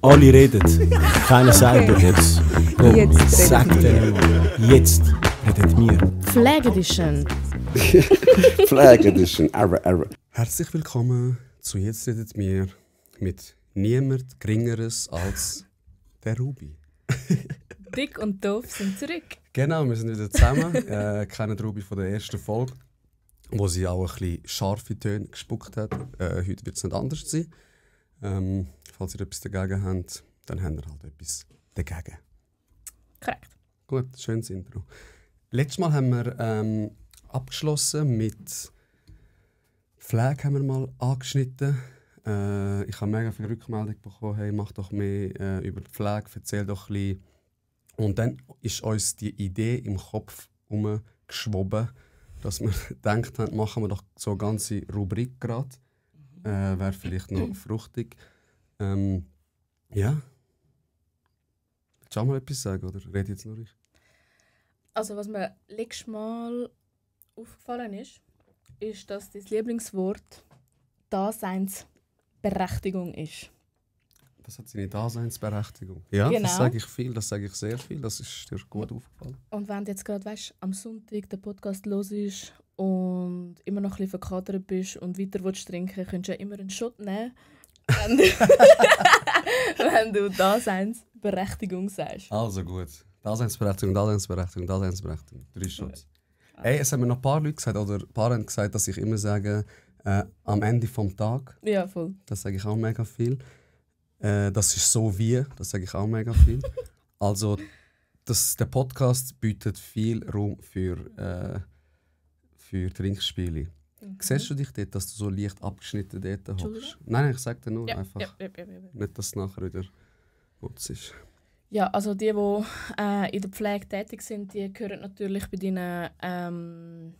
Alle reden, keiner sagt doch jetzt. Komm, Jetzt sag reden denen mal. Jetzt redet wir. Flag Edition. Flag Edition. Arr. Herzlich willkommen zu «Jetzt redet wir» mit niemand Geringeres als der Ruby. Dick und doof sind zurück. Genau, wir sind wieder zusammen. Kennen Ruby von der ersten Folge, wo sie auch ein bisschen scharfe Töne gespuckt hat. Heute wird es nicht anders sein. Falls ihr etwas dagegen habt, dann habt ihr halt etwas dagegen. Korrekt. Gut, schönes Intro. Letztes Mal haben wir abgeschlossen mit Pflege haben wir mal angeschnitten. Ich habe mega viel Rückmeldung bekommen, hey, mach doch mehr über die Pflege, erzähl doch ein bisschen. Und dann ist uns die Idee im Kopf herumgeschwoben, dass wir gedacht haben, machen wir doch so eine ganze Rubrik gerade. Wäre vielleicht noch fruchtig. Ja. Willst du auch mal etwas sagen, oder rede jetzt nur ich? Also was mir letztes Mal aufgefallen ist, dass das Lieblingswort Daseinsberechtigung ist. Das hat seine Daseinsberechtigung. Ja, Genau. Das sage ich viel, das sage ich sehr viel. Das ist dir gut aufgefallen. Und wenn du jetzt gerade am Sonntag den Podcast hörst und immer noch ein bisschen verkatert bist und weiter willst trinken, könntest du ja immer einen Shot nehmen, wenn du, wenn du Daseinsberechtigung sagst. Also gut. Daseinsberechtigung. 3 Shots. Ey, es haben mir noch ein paar Leute gesagt, oder ein paar haben gesagt, dass ich immer sage, am Ende vom Tag. Ja, voll. Das sage ich auch mega viel. Das ist so wie, das sage ich auch mega viel. Also, der Podcast bietet viel Raum für Trinkspiele. Siehst du dich dort, dass du so leicht abgeschnitten dort hockst? Nein, ich sage dir nur einfach. Ja. Nicht, dass es nachher wieder gut ist. Ja, also die in der Pflege tätig sind, die gehören natürlich bei deinen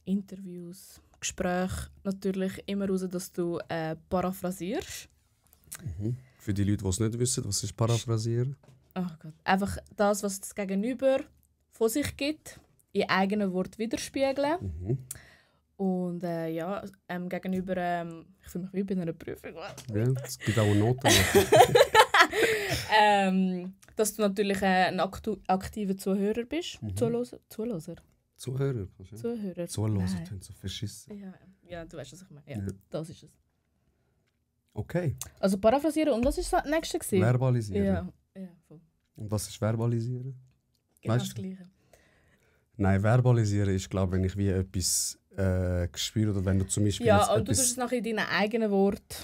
Interviews, Gesprächen natürlich immer raus, dass du paraphrasierst. Für die Leute, die es nicht wissen, was ist Paraphrasieren? Oh Gott. Einfach das, was das Gegenüber von sich gibt, in eigenen Worten widerspiegeln. Und gegenüber, ich fühle mich wie bei einer Prüfung. Ja, es gibt auch Noten. Dass du natürlich ein aktiver Zuhörer bist. Zuhörer. Zuhörer. Zuhörer. Zuhören Nein. klingt so verschissen. Ja, du weißt, was ich meine. Ja, Ja. das ist es. Okay. Also paraphrasieren. Und was war das nächste? Verbalisieren. Ja, voll. Und was ist Verbalisieren? Genau Weißt das du? Gleiche. Nein, Verbalisieren ist, glaube ich, wenn ich wie etwas spüre oder wenn du zum Beispiel Ja, jetzt aber du etwas... tust es nachher in deinen eigenen Worten.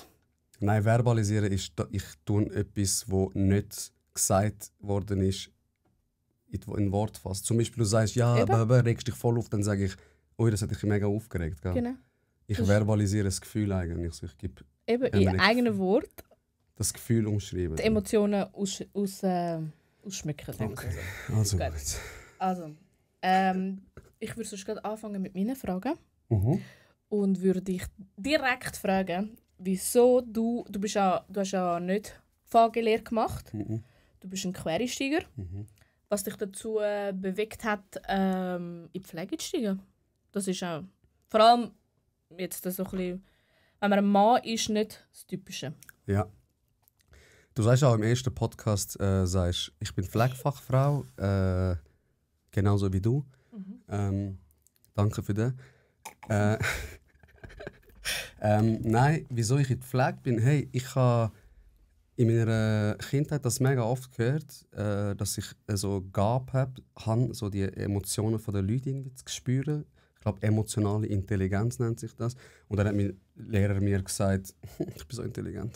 Nein, Verbalisieren ist, ich tue etwas, das nicht gesagt worden ist, in Wort fasst. Zum Beispiel, du sagst, ja, Eben. aber regst dich voll auf, dann sage ich, ui, das hat dich mega aufgeregt. Gell? Genau. Ich Das- verbalisiere das Gefühl eigentlich. Also ich gebe Eben, Ja, in wenn ich- eigenen Worten das Gefühl umschreiben. die Emotionen ausschmücken. sagen wir Okay. so. Also Gut. gut. Also, ich würde sonst gerade anfangen mit meinen Fragen. Mhm. Und würde dich direkt fragen, wieso du hast ja nicht Fahrgelehre gemacht. Mhm. Du bist ein Quereinsteiger. Mhm. Was dich dazu bewegt hat, in die Pflege zu steigen. Das ist auch, vor allem jetzt so ein bisschen, wenn man ein Mann ist, nicht das Typische. Ja. Du sagst auch im ersten Podcast, sagst, ich bin Pflegefachfrau, genauso wie du. Danke für das. Nein, wieso ich in der Pflege bin? Hey, ich habe in meiner Kindheit das mega oft gehört, dass ich so Gabe habe, so die Emotionen der Leute irgendwie zu spüren. Ich glaube, emotionale Intelligenz nennt sich das. Und dann hat mein Lehrer mir gesagt, ich bin so intelligent.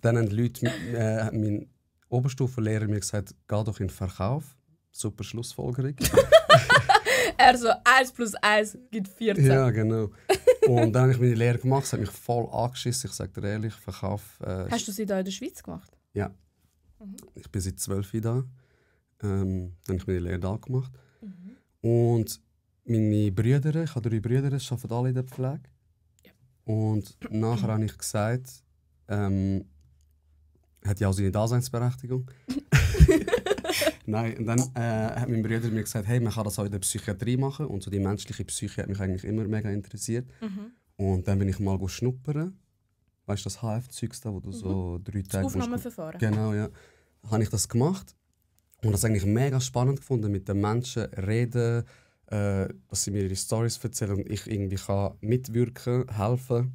Dann haben die Leute, mein Oberstufenlehrer mir gesagt, geh doch in den Verkauf. Super Schlussfolgerung. Er so 1 + 1 gibt 14. Ja, genau. Und dann habe ich meine Lehre gemacht, es hat mich voll angeschissen. Ich sage dir ehrlich, Verkauf... Hast du sie da in der Schweiz gemacht? Ja. Ich bin seit 12 Jahren da. Dann habe ich meine Lehre da gemacht. Und meine Brüder, ich habe 3 Brüder, die arbeiten alle in der Pflege. Ja. Und nachher habe ich gesagt, hat ja auch seine Daseinsberechtigung. Nein, und dann hat mein Bruder mir gesagt, hey, man kann das auch in der Psychiatrie machen. Und so die menschliche Psyche hat mich eigentlich immer mega interessiert. Und dann bin ich mal schnuppern weißt du, das HF-Zeugs da, wo du so 3 Tage... Aufnahmeverfahren. Genau, ja. Habe ich das gemacht und das eigentlich mega spannend gefunden, mit den Menschen reden, dass sie mir ihre Storys erzählen und ich irgendwie kann mitwirken, helfen.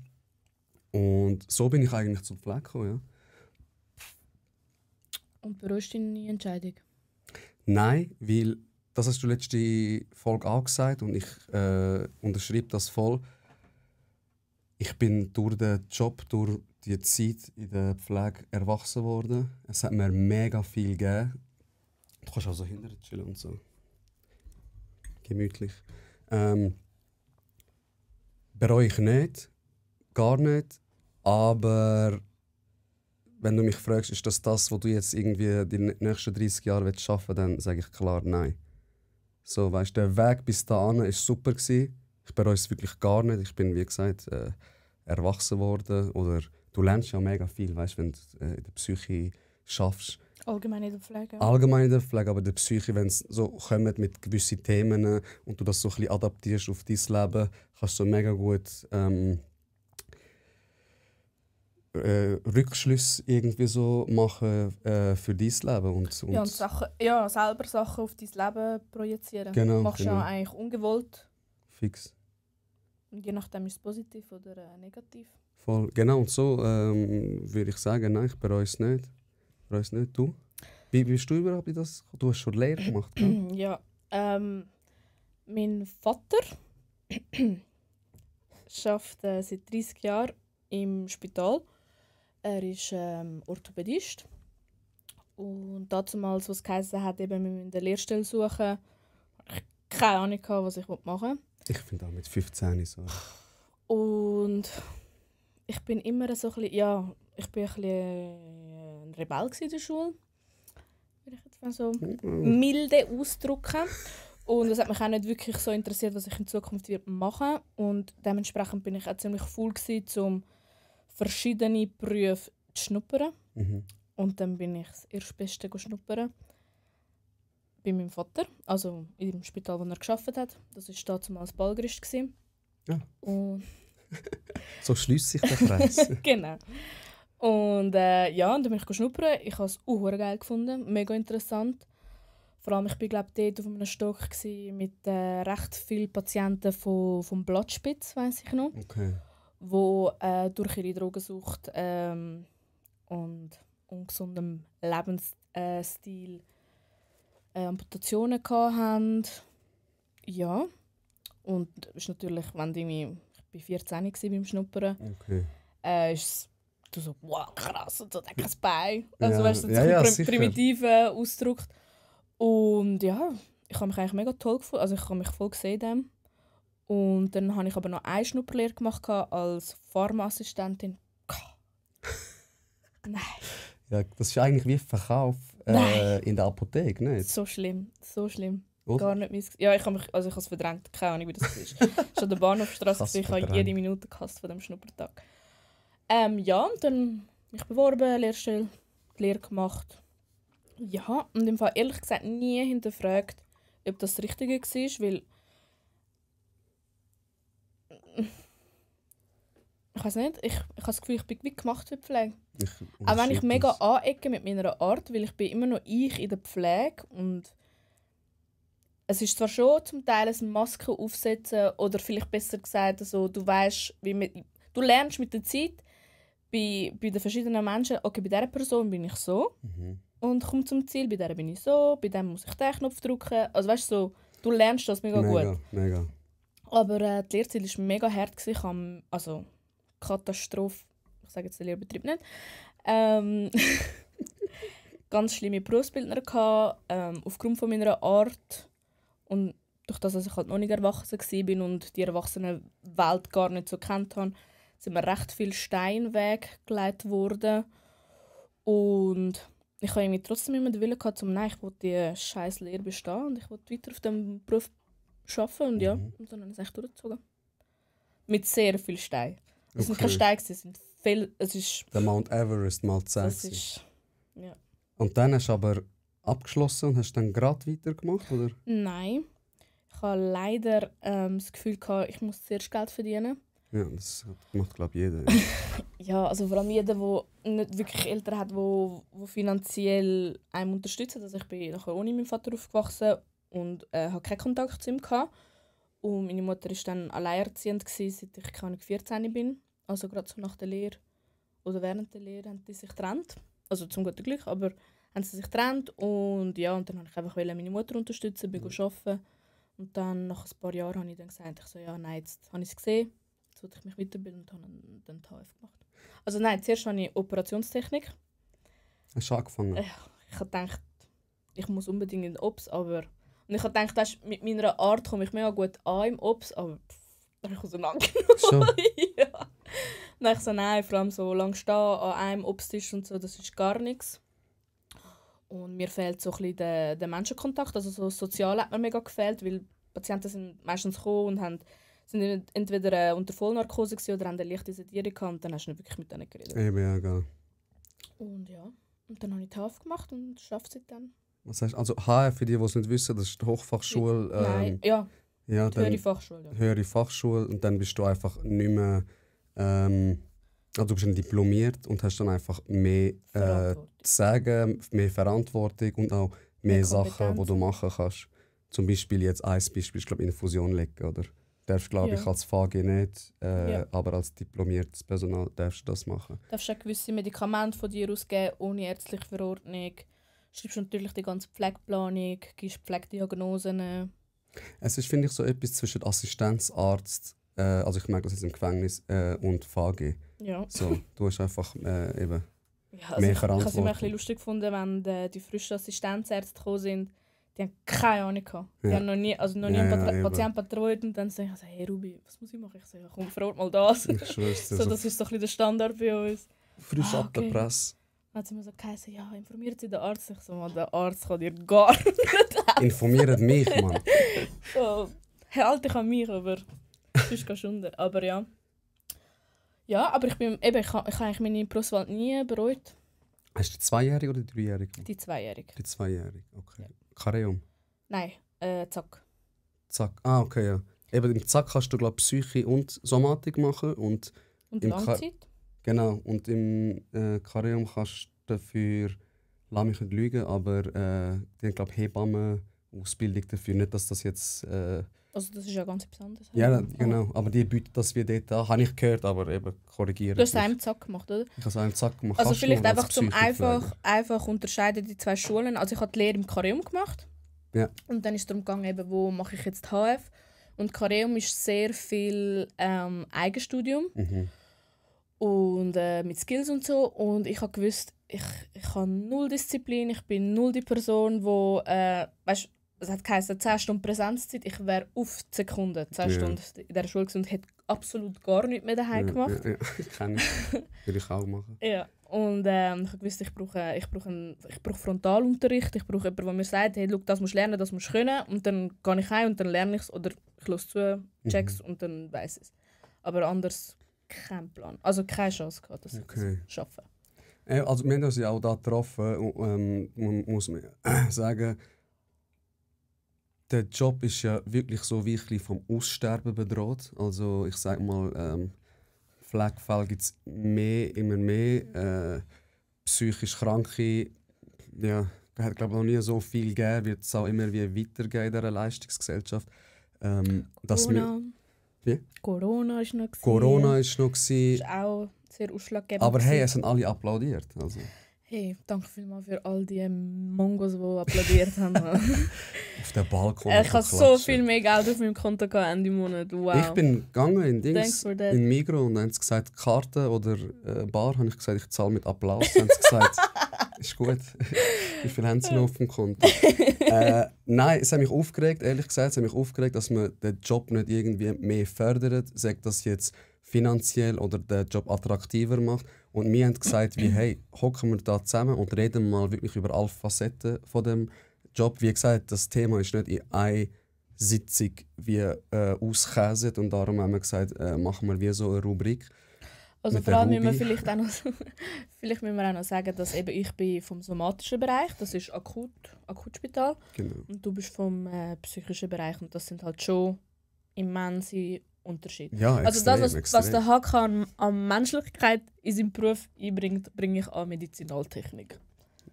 Und so bin ich eigentlich zum Pflege gekommen, ja. Und bereust du deine Entscheidung? Nein, weil, das hast du letzte Folge auch gesagt und ich unterschreibe das voll. Ich bin durch den Job, durch die Zeit in der Pflege erwachsen worden. Es hat mir mega viel gegeben. Du kannst auch so hinterher chillen und so. Gemütlich. Bereue ich nicht. Gar nicht. Aber wenn du mich fragst, ist das, was du jetzt irgendwie die nächsten 30 Jahre willst arbeiten, dann sage ich klar nein. So, weißt, der Weg bis dahin war super. Ich bereue es wirklich gar nicht. Ich bin, wie gesagt, erwachsen worden. Oder du lernst ja mega viel, weißt, wenn du in der Psyche schaffst. Allgemein in der Pflege? Allgemein in der Pflege, aber in der Psyche, wenn es so kommt mit gewissen Themen und du das so ein bisschen adaptierst auf dein Leben, kannst du so mega gut Rückschlüsse irgendwie so machen für dein Leben. Und Sachen, selber Sachen auf dein Leben projizieren. Genau, Machst du genau. ja eigentlich ungewollt. Fix. Und je nachdem ist es positiv oder negativ. Voll. Genau, und so würde ich sagen, nein, ich bereue es nicht. Du? Wie bist du überhaupt in das? Du hast schon Lehre gemacht, gell? Ja. Mein Vater arbeitet seit 30 Jahren im Spital. Er ist Orthopädist. Und damals, was es geheißen hat, eben, wir müssen eine Lehrstelle suchen, hatte ich keine Ahnung, was ich machen will. Ich finde auch mit 15 so. Und ich bin immer so ein bisschen, ja, ich bin ein bisschen ein Rebell in der Schule. Würde ich jetzt mal so milde ausdrücken. Und es hat mich auch nicht wirklich so interessiert, was ich in Zukunft machen würde. Und dementsprechend bin ich auch ziemlich faul gewesen, um verschiedene Berufe zu schnuppern. Mhm. Und dann bin ich das Erstbeste schnuppern. Bei meinem Vater, also im Spital, wo er gearbeitet hat. Das war damals Ballgerist. Ja. Und So schließt sich der Kreis. genau. Und ja, und dann bin ich schnuppern. Ich habe es auch geil gefunden, mega interessant. Vor allem, ich war dort auf einem Stock mit recht vielen Patienten vom Blattspitz, weiss ich noch. Okay. Die durch ihre Drogensucht und ungesundem Lebensstil Amputationen hatten. Ja. Und das ist natürlich, wenn ich war 14 beim Schnuppern, ist du so, wow, krass, und so, der kein Bein. Also, weißt du, so primitiv ausgedrückt. Und ja, ich habe mich eigentlich mega toll gefunden. Also, ich habe mich voll gesehen dem. Und dann habe ich aber noch eine Schnupperlehre gemacht als Pharmaassistentin. Nein. Ja, das ist eigentlich wie Verkauf in der Apotheke, nicht? So schlimm, so schlimm. Oder? Gar nicht meins. Ja, ich habe es verdrängt. Keine Ahnung, wie das ist. Schon an der Bahnhofstrasse. Ich habe jede Minute gehasst von dem Schnuppertag. Ja, und dann mich beworben, Lehrstelle, die Lehre gemacht. Ja, und im Fall ehrlich gesagt nie hinterfragt, ob das das Richtige war, weil ich weiß nicht, ich habe das Gefühl, ich bin wie gemacht für die Pflege. Auch wenn ich mega anecke mit meiner Art, weil ich bin immer noch ich in der Pflege und es ist zwar schon zum Teil eine Maske aufsetzen oder vielleicht besser gesagt, also, du weißt, du lernst mit der Zeit bei den verschiedenen Menschen, okay, bei dieser Person bin ich so und komme zum Ziel, bei dieser bin ich so, bei dem muss ich den Knopf drücken. Also weißt du, so, du lernst das mega gut. Mega. Aber die Lehrzeit war mega hart. Ich hatte, also Katastrophe, ich sage jetzt den Lehrbetrieb nicht, ganz schlimme Berufsbildner gehabt, aufgrund von meiner Art und durch das, dass ich halt noch nicht erwachsen war und die Erwachsenenwelt gar nicht so kennt habe, sind mir recht viele Steine weggelegt worden. Und ich habe irgendwie trotzdem immer den Willen gehabt, nein, ich wollte die scheiß Lehre bestehen und ich wollte weiter auf diesem Beruf arbeiten. Und ja, und dann habe ich es echt durchgezogen. Mit sehr viel Steinen. Es sind keine Steine, es sind viel. Es ist der Mount Everest mal 10. Das ist, ja. Und dann hast du aber abgeschlossen und hast dann gerade weitergemacht, oder? Nein. Ich habe leider das Gefühl gehabt, ich muss zuerst Geld verdienen. Ja, das macht, glaube ich, jeder. Ja, also vor allem jeder, der nicht wirklich Eltern hat, die finanziell einem unterstützen. Also ich bin nachher ohne meinen Vater aufgewachsen und hatte keinen Kontakt zu ihm gehabt. Und meine Mutter war dann alleinerziehend, seit ich keine 14 bin. Also gerade so nach der Lehre oder während der Lehre haben die sich getrennt. Also zum guten Glück, aber haben sie sich getrennt. Und ja, und dann wollte ich einfach meine Mutter unterstützen, bin arbeiten. Und dann nach ein paar Jahren habe ich dann gesagt, nein, jetzt habe ich es gesehen. Jetzt wollte ich mich weiterbilden und habe dann die HF gemacht. Also nein, zuerst habe ich Operationstechnik. Hast du angefangen? Ich habe gedacht, ich muss unbedingt in den Ops, aber... Und ich habe gedacht, weißt, mit meiner Art komme ich mega gut an im Ops, aber dann habe ich auseinandergenommen. Schon? Ja. Dann ich so, nein, vor allem so lange stehen an einem Obsttisch und so, das ist gar nichts. Und mir fehlt so ein bisschen der Menschenkontakt, also so sozial hat mir mega gefehlt, weil Patienten sind meistens gekommen und sind entweder unter Vollnarkose oder haben eine leichte Sedierung gehabt und dann hast du nicht wirklich mit denen geredet. Eben, ja, geil. Und ja, und dann habe ich die HF gemacht und arbeite seitdem. Was heißt, also HF, für die, die es nicht wissen, das ist die Hochfachschule. Nein, ja, ja, die höhere Fachschule. Ja. Höhere Fachschule und dann bist du einfach nicht mehr... also du bist dann diplomiert und hast dann einfach mehr zu sagen, mehr Verantwortung und auch mehr Sachen, die du machen kannst. Zum Beispiel jetzt ein Beispiel ist, glaube ich, Infusion legen, oder? Du darfst, glaube ich, als VG nicht, aber als diplomiertes Personal darfst du das machen. Du darfst auch gewisse Medikamente von dir ausgeben, ohne ärztliche Verordnung. Schreibst natürlich die ganze Pflegeplanung, gibst Pflegediagnosen. Es ist, finde ich, so etwas zwischen Assistenzarzt, also ich merke das jetzt im Gefängnis, und VG. Ja. So, du hast einfach eben ja, also mehr ich habe es immer ein Verantwortung. bisschen lustig gefunden, wenn die frischen Assistenzärzte gekommen sind. Die haben keine Ahnung gehabt. Die haben noch nie einen Patienten betreut und dann sagen sie, hey Ruby, was muss ich machen? Ich sage, komm, verort mal das. Ich schwör's dir, so, das ist so ein bisschen der Standard bei uns. Frisch ab der Presse. Dann hat sie mir so geheißen, ja, informiert Sie den Arzt. Ich so, der Arzt kann dir gar nicht helfen. Informiert mich, Mann. So, halt dich an mich, aber sonst gehst du unter. Aber ja. Ja, aber ich habe eigentlich meine Berufswahl nie bereut. Hast du die 2-Jährige oder die 3-Jährige? Die 2-Jährige. Die 2-Jährige, okay. Ja. Kareum? Nein, Zack. Zack, okay, ja. Eben im Zack kannst du, glaube ich, Psyche und Somatik machen. Und Langzeit? Genau, und im Kareum kannst du dafür, lass mich nicht lügen, aber die haben, glaube ich, Hebammen-Ausbildung dafür. Nicht, dass das jetzt... also das ist ja ganz etwas anderes. Ja, genau. Aber die bieten das wie dort an. Habe ich gehört, aber eben korrigieren. Du hast es auch im Zack gemacht, oder? Ich habe es auch im Zack gemacht. Also Kannst vielleicht du als einfach zum Psychopfleger. einfach unterscheiden die zwei Schulen. Also ich habe die Lehre im Kareum gemacht. Ja. Und dann ist es darum gegangen, eben, wo mache ich jetzt die HF. Und Kareum ist sehr viel Eigenstudium. Mhm. Und mit Skills und so. Und ich habe gewusst, ich habe null Disziplin. Ich bin null die Person, die... weißt, es hat geheißen, 10 Stunden Präsenzzeit. Ich wäre auf die Sekunde 10 Stunden in dieser Schule und hätte absolut gar nichts mehr daheim gemacht. Ja, kann ich. Würde ich auch machen. Ja. Und ich habe gewusst, ich brauche Frontalunterricht. Ich brauche jemanden, der mir sagt, hey, schau, das musst du lernen, das musst du können. Und dann gehe ich heim und dann lerne ich es. Oder ich höre zu, check's und dann weiss ich es. Aber anders kein Plan. Also keine Chance gehabt, dass ich das schaffe. Also wir haben uns ja auch da getroffen. Und, man muss sagen, der Job ist ja wirklich so wie vom Aussterben bedroht. Also ich sage mal, Pflegefälle gibt es immer mehr. Psychisch Kranke, ja, hat glaube noch nie so viel gegeben, wird es auch immer wie weitergehen in dieser Leistungsgesellschaft. Corona ist noch. Corona ist noch. Das ist auch sehr ausschlaggebend. Aber hey, es haben alle applaudiert. Also. Hey, danke vielmals für all die Mongos, die applaudiert haben. Auf den Balkon. Ich habe so viel mehr Geld auf meinem Konto Ende Monat. Wow. Ich bin gegangen in Migros und haben gesagt, Karte oder Bar, habe ich gesagt, ich zahle mit Applaus. Haben sie gesagt, ist gut. Wie viel haben sie noch auf dem Konto? Nein, es hat mich aufgeregt, ehrlich gesagt, dass man den Job nicht irgendwie mehr fördert, sagt das jetzt finanziell oder den Job attraktiver macht. Und wir haben gesagt, hey, hocken wir da zusammen und reden mal wirklich über alle Facetten von dem Job. Wie gesagt, das Thema ist nicht in einer Sitzung ausgekäset und darum haben wir gesagt, machen wir wie so eine Rubrik. Also vor allem müssen wir vielleicht müssen wir auch noch sagen, dass eben ich bin vom somatischen Bereich, das ist Akutspital. Genau. Und du bist vom psychischen Bereich und das sind halt schon immense Unterschied. Ja, Also extrem, das, was extrem. der HK an Menschlichkeit in seinem Beruf einbringt, bringe ich an Medizinaltechnik.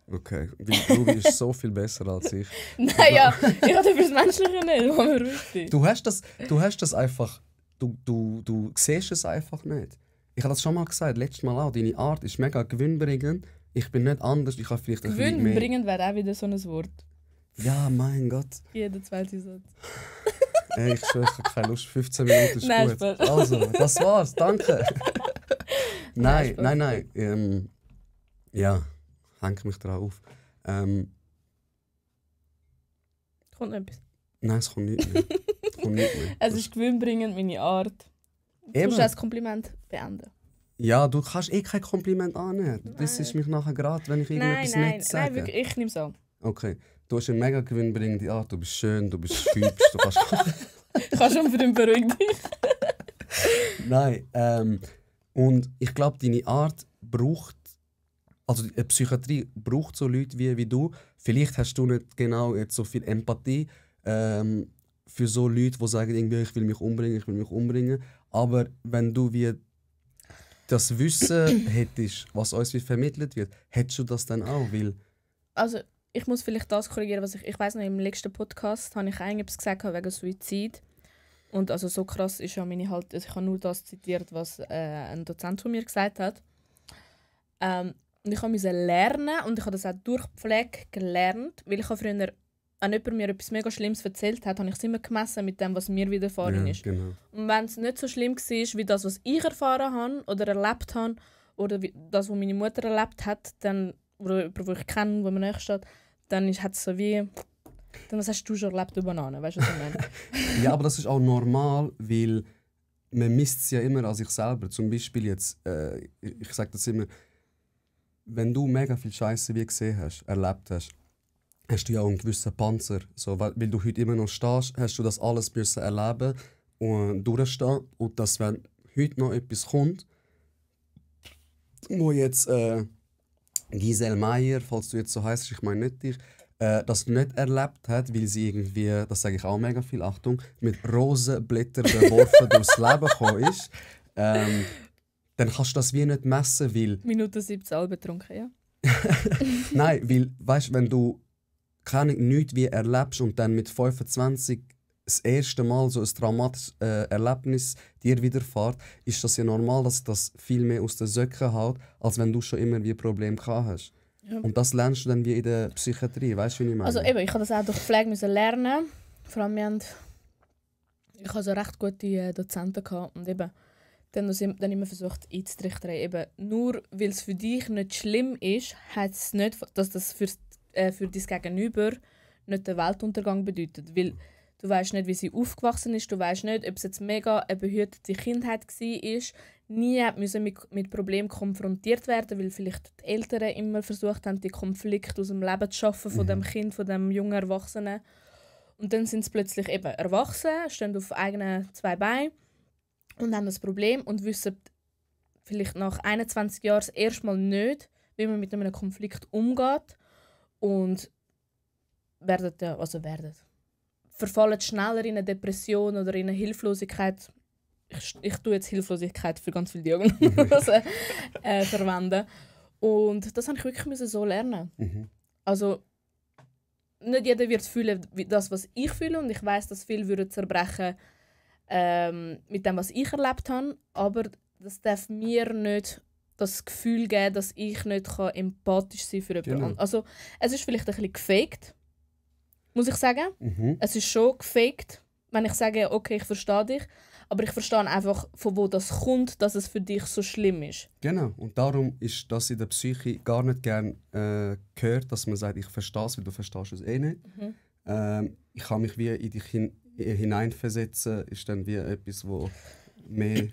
Okay, weil Ruby ist so viel besser als ich. Nein, ja, ich habe das Menschliche nicht, wo wir richtig. Du hast das einfach, du siehst es einfach nicht. Ich habe das schon mal gesagt, letztes Mal auch, deine Art ist mega gewinnbringend. Ich bin nicht anders, ich habe vielleicht ein bisschen mehr... Gewinnbringend wäre auch wieder so ein Wort. Ja, mein Gott. Jeder zweite Satz. Ey, ich schwöre, ich habe keine Lust, 15 Minuten ist Nein, gut. Spaß. Also, das war's, danke. Nein, Spaß. nein. Ja, hänge mich drauf auf. Kommt noch etwas. Nein, es kommt nicht mehr. Es ist gewinnbringend, meine Art. Du Eben. musst das Kompliment beenden. Ja, du kannst kein Kompliment annehmen. Das ist mich nachher gerade, wenn ich irgendetwas nicht sage. Nein, wirklich, ich nehme es an. Okay, du hast eine mega gewinnbringende Art. Du bist schön, du bist hübsch, du kannst... Ich kann schon für den beruhigen dich. Nein, und ich glaube, deine Art braucht... Also die Psychiatrie braucht so Leute wie du. Vielleicht hast du nicht genau jetzt so viel Empathie für so Leute, die sagen, irgendwie, ich will mich umbringen. Aber wenn du wie das Wissen hättest, was uns wie vermittelt wird, hättest du das dann auch? Weil Also, ich muss vielleicht das korrigieren, was ich weiß noch, im letzten Podcast habe ich eigentlich gesagt wegen Suizid. Und also so krass ist ja meine halt, also ich habe nur das zitiert, was ein Dozent von mir gesagt hat. Und ich musste lernen, und ich habe das auch durch Pflege gelernt, weil ich habe früher, wenn jemand mir etwas mega Schlimmes erzählt hat, habe ich es immer gemessen mit dem, was mir widerfahren ist. Genau. Und wenn es nicht so schlimm war, wie das, was ich erfahren habe oder erlebt habe, oder wie das, was meine Mutter erlebt hat, dann, oder jemand, den ich kenne, der mir näher steht, dann hat es so wie... Dann, was hast du schon erlebt, du Banane? Weißt du, was ich meine? Ja, aber das ist auch normal, weil man misst es ja immer an sich selber. Zum Beispiel jetzt, ich sage das immer, wenn du mega viel Scheiße wie gesehen hast, erlebt hast, hast du ja auch einen gewissen Panzer. So, weil du heute immer noch stehst, hast du das alles müssen erleben und durchstehen. Und dass, wenn heute noch etwas kommt, wo jetzt Giselle Meyer, falls du jetzt so heisst, ich meine nicht dich, das nicht erlebt hat, weil sie irgendwie, das sage ich auch mega viel, Achtung, mit Rosenblättern beworfen durchs Leben gekommen ist, dann kannst du das wie nicht messen, weil... Minute 17 Alben betrunken, ja. Nein, weil, weißt, wenn du nichts wie erlebst und dann mit 25 das erste Mal so ein traumatisches Erlebnis dir widerfährt, ist das ja normal, dass das viel mehr aus den Söcken haut, als wenn du schon immer wie Probleme gehabt hast. Ja. Und das lernst du dann wie in der Psychiatrie, weißt du, wie ich meine? Also eben, ich habe das auch durch Pflege müssen lernen. Vor allem, ich hatte so recht gute Dozenten gehabt und eben dann immer versucht einzutrichtern. Eben, nur weil es für dich nicht schlimm ist, heißt es nicht, dass das für dein Gegenüber nicht den Weltuntergang bedeutet. Weil du weißt nicht, wie sie aufgewachsen ist, du weißt nicht, ob es jetzt mega eine behütete Kindheit war, nie müssen mit Problemen konfrontiert werden, weil vielleicht die Eltern immer versucht haben, die Konflikte aus dem Leben zu schaffen von dem Kind, von dem jungen Erwachsenen. Und dann sind sie plötzlich eben erwachsen, stehen auf eigenen zwei Beinen und haben das Problem und wissen vielleicht nach 21 Jahren das erste Mal nicht, wie man mit einem Konflikt umgeht und verfallen schneller in eine Depression oder in eine Hilflosigkeit. Ich tue jetzt Hilflosigkeit für ganz viele Diagnosen verwenden. Und das habe ich wirklich so lernen. Also, nicht jeder wird fühlen wie das, was ich fühle. Und ich weiss, dass viele würden zerbrechen mit dem, was ich erlebt habe. Aber das darf mir nicht das Gefühl geben, dass ich nicht empathisch sein kann für jemanden anderen. Also, es ist vielleicht ein bisschen gefaked, muss ich sagen. Es ist schon gefaked, wenn ich sage, okay, ich verstehe dich. Aber ich verstehe einfach, von wo das kommt, dass es für dich so schlimm ist. Genau. Und darum ist das in der Psyche gar nicht gern gehört, dass man sagt, ich verstehe es, weil du verstehst es eh nicht. Ich kann mich wie in dich hineinversetzen, ist dann wie etwas, wo mehr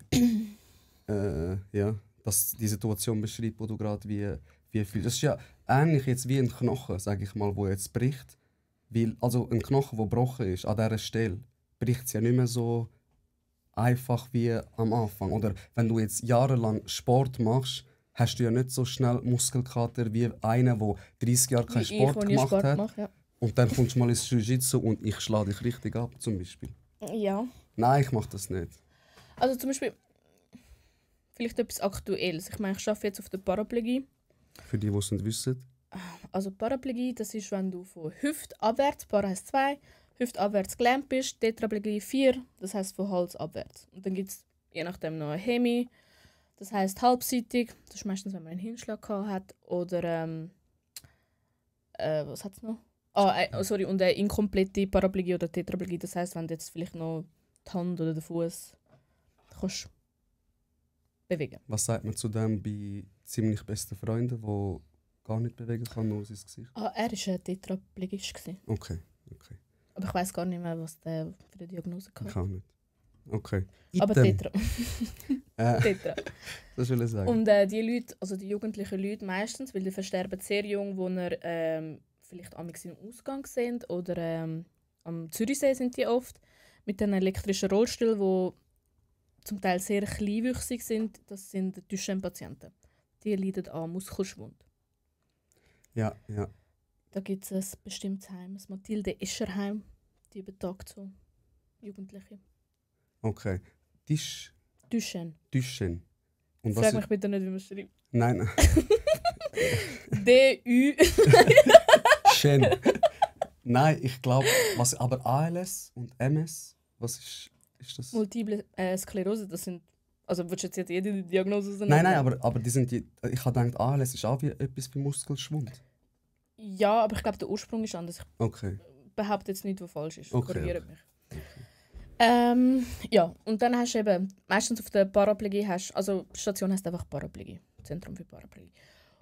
dass die Situation beschreibt, wo du gerade wie fühlst. Das ist ja ähnlich jetzt wie ein Knochen, sage ich mal, wo jetzt bricht. Weil, also ein Knochen, der gebrochen ist, an dieser Stelle, bricht es ja nicht mehr so einfach wie am Anfang. Oder wenn du jetzt jahrelang Sport machst, hast du ja nicht so schnell Muskelkater wie einer, der 30 Jahre keinen Sport gemacht hat. Mache, ja. Und dann kommst du mal ins Jiu-Jitsu und ich schlage dich richtig ab, zum Beispiel. Ja. Nein, ich mache das nicht. Also zum Beispiel, vielleicht etwas Aktuelles. Ich meine, ich arbeite jetzt auf der Paraplegie. Für die es nicht wissen. Also Paraplegie, das ist, wenn du von Hüft abwärts, Para heisst 2, Hüft abwärts gelähmt bist, Tetraplegie 4, das heisst von Hals abwärts. Und dann gibt es je nachdem noch ein Hemi, das heisst halbseitig, das ist meistens, wenn man einen Hinschlag hat, oder was hat es noch? Sorry, und eine inkomplette Paraplegie oder Tetraplegie, das heisst, wenn du jetzt vielleicht noch die Hand oder den Fuß kannst bewegen. Was sagt man zu dem bei ziemlich besten Freunden, die gar nicht bewegen kann, nur sein Gesicht? Er war ein Tetraplegist. Okay. Aber ich weiss gar nicht mehr, was der für eine Diagnose Ich hatte. auch nicht. Okay. Aber Item. Tetra. Äh, Tetra. Das will ich sagen. Und die Leute, also die jugendlichen Leute meistens, weil die versterben sehr jung, wo vielleicht amigs im Ausgang sind oder am Zürichsee sind die oft, mit den elektrischen Rollstühlen, die zum Teil sehr kleinwüchsig sind. Das sind Duchenne-Patienten. Die leiden an Muskelschwund. Ja. Da gibt es ein bestimmtes Heim, das Mathilde-Escher-Heim. Die betagt so Jugendliche. Okay. Duchenne. Duchenne. Und Frag mich bitte nicht, wie man es schreibt. Nein. D-U. Schön. Nein, ich glaube, aber ALS und MS, was ist das? Multiple Sklerose, das sind. Also würdest du jetzt jede Diagnose nennen? Nein, aber die sind die. Ich habe gedacht, ALS ist auch wie etwas wie Muskelschwund. Ja, aber ich glaube, der Ursprung ist anders. Okay. Ich behaupte jetzt nicht, was falsch ist. Okay, Korrigiert mich. Ja, und dann hast du eben, meistens auf der Paraplegie also die Station heisst einfach Paraplegie, Zentrum für Paraplegie.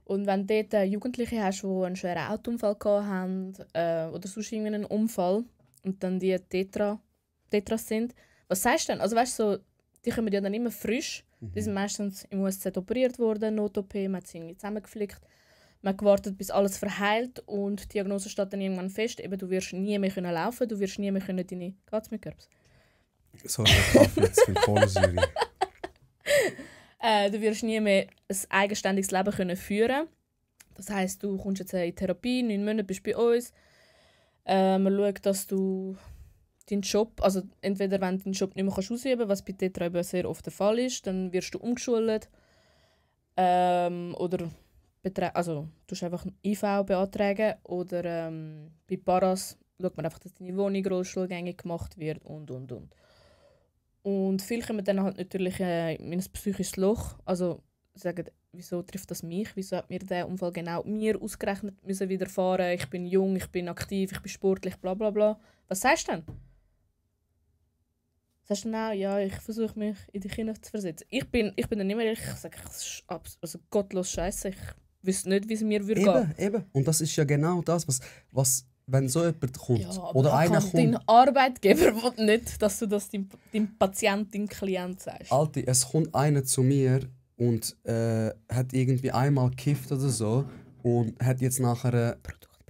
Und wenn du dort Jugendliche hast, die einen schweren Autounfall hatten oder sonst irgendeinen Unfall und dann die Tetras sind, was sagst du denn? Also weißt du, so, die kommen ja dann immer frisch. Die sind meistens im USZ operiert worden, Not-OP, man hat sie irgendwie zusammengeflickt. Man hat gewartet, bis alles verheilt und die Diagnose steht dann irgendwann fest, eben, du wirst nie mehr laufen können, du wirst nie mehr deine... Geht's mit Kürbis? Sorry, ich kaufe jetzt viel Kohlensäure. Du wirst nie mehr ein eigenständiges Leben führen. Das heisst, du kommst jetzt in Therapie, 9 Monate bist du bei uns. Man schaut, dass du deinen Job, also entweder wenn du deinen Job nicht mehr ausüben kannst, was bei Tetra eben sehr oft der Fall ist, dann wirst du umgeschult. Oder du tust einfach IV beantragen. Oder bei Paras schaut man einfach, dass deine Wohnung rollstuhlgängig gemacht wird und. Und viele kommen dann halt natürlich in ein psychisches Loch. Also sagen, wieso trifft das mich? Wieso hat mir der Unfall genau mir ausgerechnet müssen widerfahren? Ich bin jung, ich bin aktiv, ich bin sportlich, bla bla bla. Was sagst du denn? Sagst du dann, ja, ich versuche mich in die Kinder zu versetzen. Ich bin dann immer ehrlich, ich sage, das ist gottlos scheiße. Ich wüsste nicht, wie es mir würde gehen. Eben. Und das ist ja genau das, was wenn so jemand kommt. Ja, oder einer kommt. Dein Arbeitgeber will nicht, dass du das deinem Patient, deinem Klient sagst. Alter, es kommt einer zu mir und hat irgendwie einmal gekifft oder so und hat jetzt nachher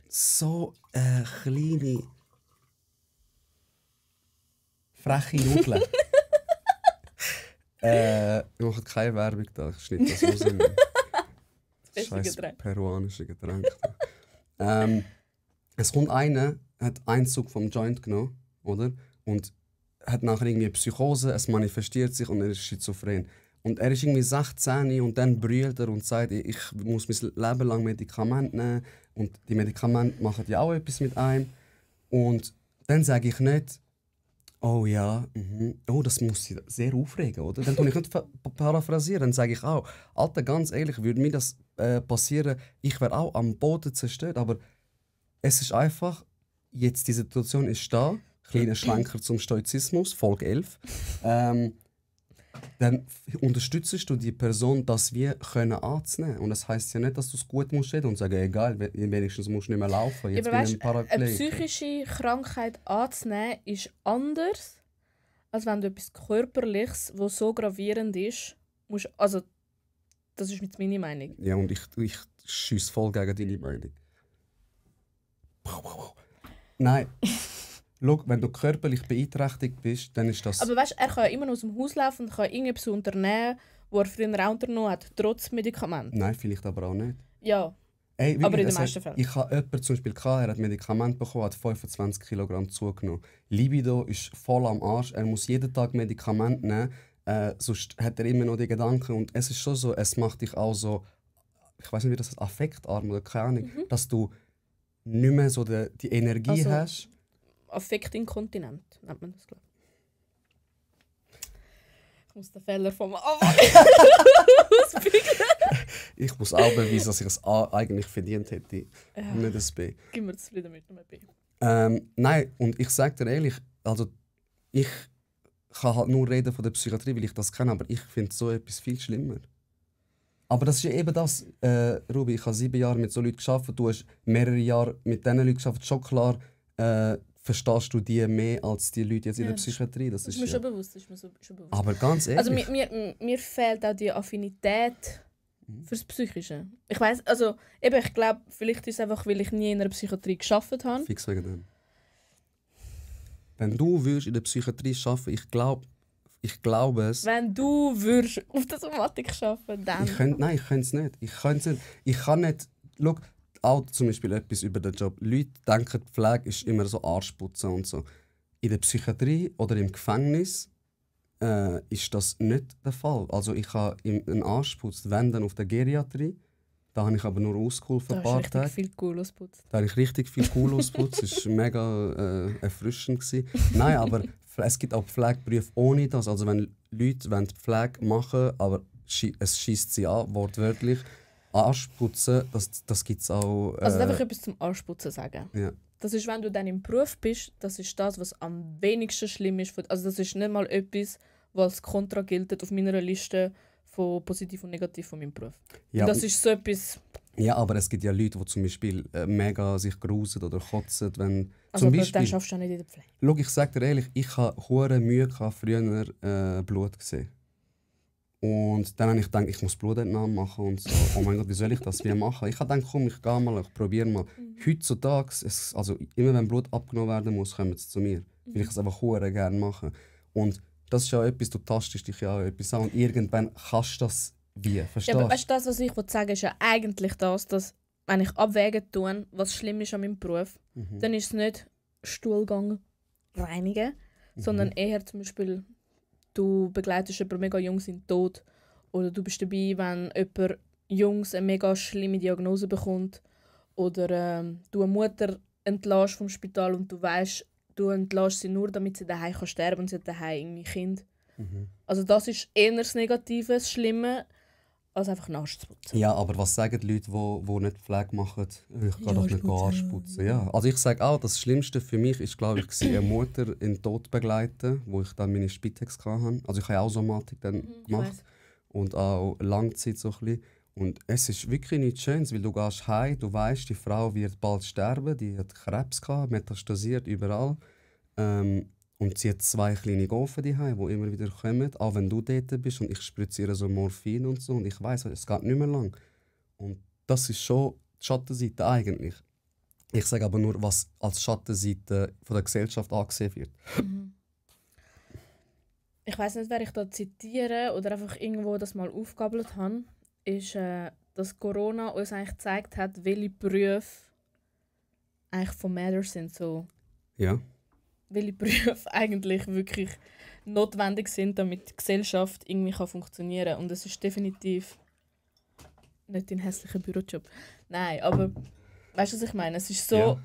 so eine kleine freche Nudeln. Ich mache keine Werbung da, ich schneide das raus. Das Scheiß Getränk. peruanische Getränk. Es kommt einer, hat einen Zug vom Joint genommen, oder? Und hat nachher irgendwie eine Psychose, es manifestiert sich und er ist schizophren. Und er ist irgendwie 16 und dann brüllt er und sagt, ich muss mein Leben lang Medikamente nehmen. Und die Medikamente machen ja auch etwas mit einem. Und dann sage ich nicht, oh ja, oh, das muss sie sehr aufregen, oder? Dann tue ich nicht paraphrasieren, dann sage ich auch, Alter, ganz ehrlich, würde mir das passieren, ich wäre auch am Boden zerstört, aber es ist einfach, jetzt die Situation ist da, kleiner Schlenker zum Stoizismus, Folge 11. Dann unterstützt du die Person, dass wir können anzunehmen. Und das heisst ja nicht, dass du es gut musst reden und sagen, egal, wenigstens musst du nicht mehr laufen. Jetzt Ja, bin aber ich ein weißt, eine Paraplegiker. psychische Krankheit anzunehmen ist anders, als wenn du etwas Körperliches, das so gravierend ist, musst, also das ist jetzt meine Meinung. Ja, und ich schiesse voll gegen deine Meinung. Nein. Schau, wenn du körperlich beeinträchtigt bist, dann ist das... Aber weißt, er kann ja immer noch aus dem Haus laufen und kann irgendetwas unternehmen, was er früher auch unternommen hat, trotz Medikament. Nein, vielleicht aber auch nicht. Ja, Ey, wirklich, aber in den es hat- meisten Fällen. Ich habe jemanden zum Beispiel gehabt, er hat Medikamente bekommen, hat 25 Kilogramm zugenommen. Libido ist voll am Arsch, er muss jeden Tag Medikamente nehmen. sonst hat er immer noch die Gedanken. Und es ist schon so, es macht dich auch so, ich weiß nicht, wie das heißt, affektarm oder keine Ahnung, dass du nicht mehr so die Energie Also, hast. Affektinkontinent nennt man das, glaube ich. Ich muss den Fehler vom Anfang auspicken. Ich muss auch beweisen, dass ich es A eigentlich verdient hätte, Ja. nicht das B. Gib mir zufrieden mit einem B. Nein, und ich sage dir ehrlich, also ich kann halt nur reden von der Psychiatrie, weil ich das kenne, aber ich finde so etwas viel schlimmer. Aber das ist ja eben das, Ruby, ich habe 7 Jahre mit so Leuten gearbeitet, du hast mehrere Jahre mit diesen Leuten gearbeitet, schon klar verstehst du die mehr als die Leute jetzt in der Psychiatrie. Das Das ist ist mir ja. schon bewusst. Das ist mir schon bewusst. Aber ganz ehrlich, Also mir fehlt auch die Affinität fürs Psychische. Ich weiß, also eben, ich glaube, vielleicht ist es einfach, weil ich nie in einer Psychiatrie gearbeitet habe. fix wegen dem. Wenn du würdest in der Psychiatrie arbeiten, ich glaube es. Wenn du würdest auf der Somatik arbeiten, dann... Ich könnte es nicht. Ich kann nicht. Schau, auch zum Beispiel etwas über den Job. Leute denken, die Pflege ist immer so Arschputzen und so. In der Psychiatrie oder im Gefängnis ist das nicht der Fall. Also ich habe einen Arsch geputzt, wenn dann auf der Geriatrie. Da habe ich aber nur ausgeholfen ein Da paar hast du richtig Tage. viel cool ausputzt. Da habe ich richtig viel cool ausgeputzt. Es war mega erfrischend. Nein, aber es gibt auch Pflegeberufe ohne das. Also wenn Leute die Pflege machen, aber es schießt sie an, wortwörtlich, Arschputzen, das gibt es auch. Also darf ich etwas zum Arschputzen sagen? Ja. Das ist, wenn du dann im Beruf bist, das ist das, was am wenigsten schlimm ist. Also das ist nicht mal etwas, was als Kontra gilt auf meiner Liste von positiv und negativ von meinem Beruf. Ja, Das ist so etwas... ja, aber es gibt ja Leute, die zum Beispiel mega sich grusen oder kotzen, wenn... Also zum aber Beispiel, dann schaffst du auch nicht in der Pflege. schau, ich sage dir ehrlich, ich habe hure Mühe gehabt, früher Blut gesehen. Und dann habe ich gedacht, ich muss Blutentnahme machen und so. Oh mein Gott, wie soll ich das wie machen? Ich habe gedacht, komm, ich gehe mal, ich probiere mal. Heutzutage, also immer wenn Blut abgenommen werden muss, kommen sie zu mir. Weil ich es einfach hure gerne mache. Und das ist ja etwas, du tastest dich ja auch etwas an und irgendwann kannst du das wie, verstehst Ja, du? aber weißt du, das, was ich sagen will, ist ja eigentlich das, dass wenn ich abwägen tue, was schlimm ist an meinem Beruf, dann ist es nicht Stuhlgang reinigen, sondern eher zum Beispiel, du begleitest jemanden mega jung in den Tod oder du bist dabei, wenn jemand Jungs eine mega schlimme Diagnose bekommt oder du eine Mutter entlässt vom Spital und du weißt, du entlässt sie nur, damit sie daheim sterben kann und sie hat daheim irgendwie Kind. Also das ist eher das Negative, das Schlimme, als einfach einen Arsch zu putzen. Ja, aber was sagen die Leute, die nicht Pflege machen? Ich gehe doch nicht Arsch putzen. Ja. Also ich sage auch, das Schlimmste für mich ist, glaube ich, eine Mutter in den Tod begleiten, wo ich dann meine Spitex hatte. Also ich habe auch Somatik dann gemacht weiss. und auch Langzeit so ein bisschen. Und es ist wirklich nichts Schönes, weil du gehst heim, du weißt, die Frau wird bald sterben, die hat Krebs gehabt, metastasiert überall. Und sie hat 2 kleine Gofen daheim, die immer wieder kommen, auch wenn du dort bist. Und ich spritze ihr so Morphin und so. Und ich weiss, es geht nicht mehr lang. Und das ist schon die Schattenseite eigentlich. Ich sage aber nur, was als Schattenseite von der Gesellschaft angesehen wird. Ich weiß nicht, wer ich da zitiere oder einfach irgendwo das mal aufgegabelt habe, ist, dass Corona uns eigentlich gezeigt hat, welche Berufe eigentlich von Matter sind. So, Ja. welche Berufe eigentlich wirklich notwendig sind, damit die Gesellschaft irgendwie funktionieren kann. Und es ist definitiv nicht ein hässlicher Bürojob. Nein, aber weißt du, was ich meine? Es ist so, Ja.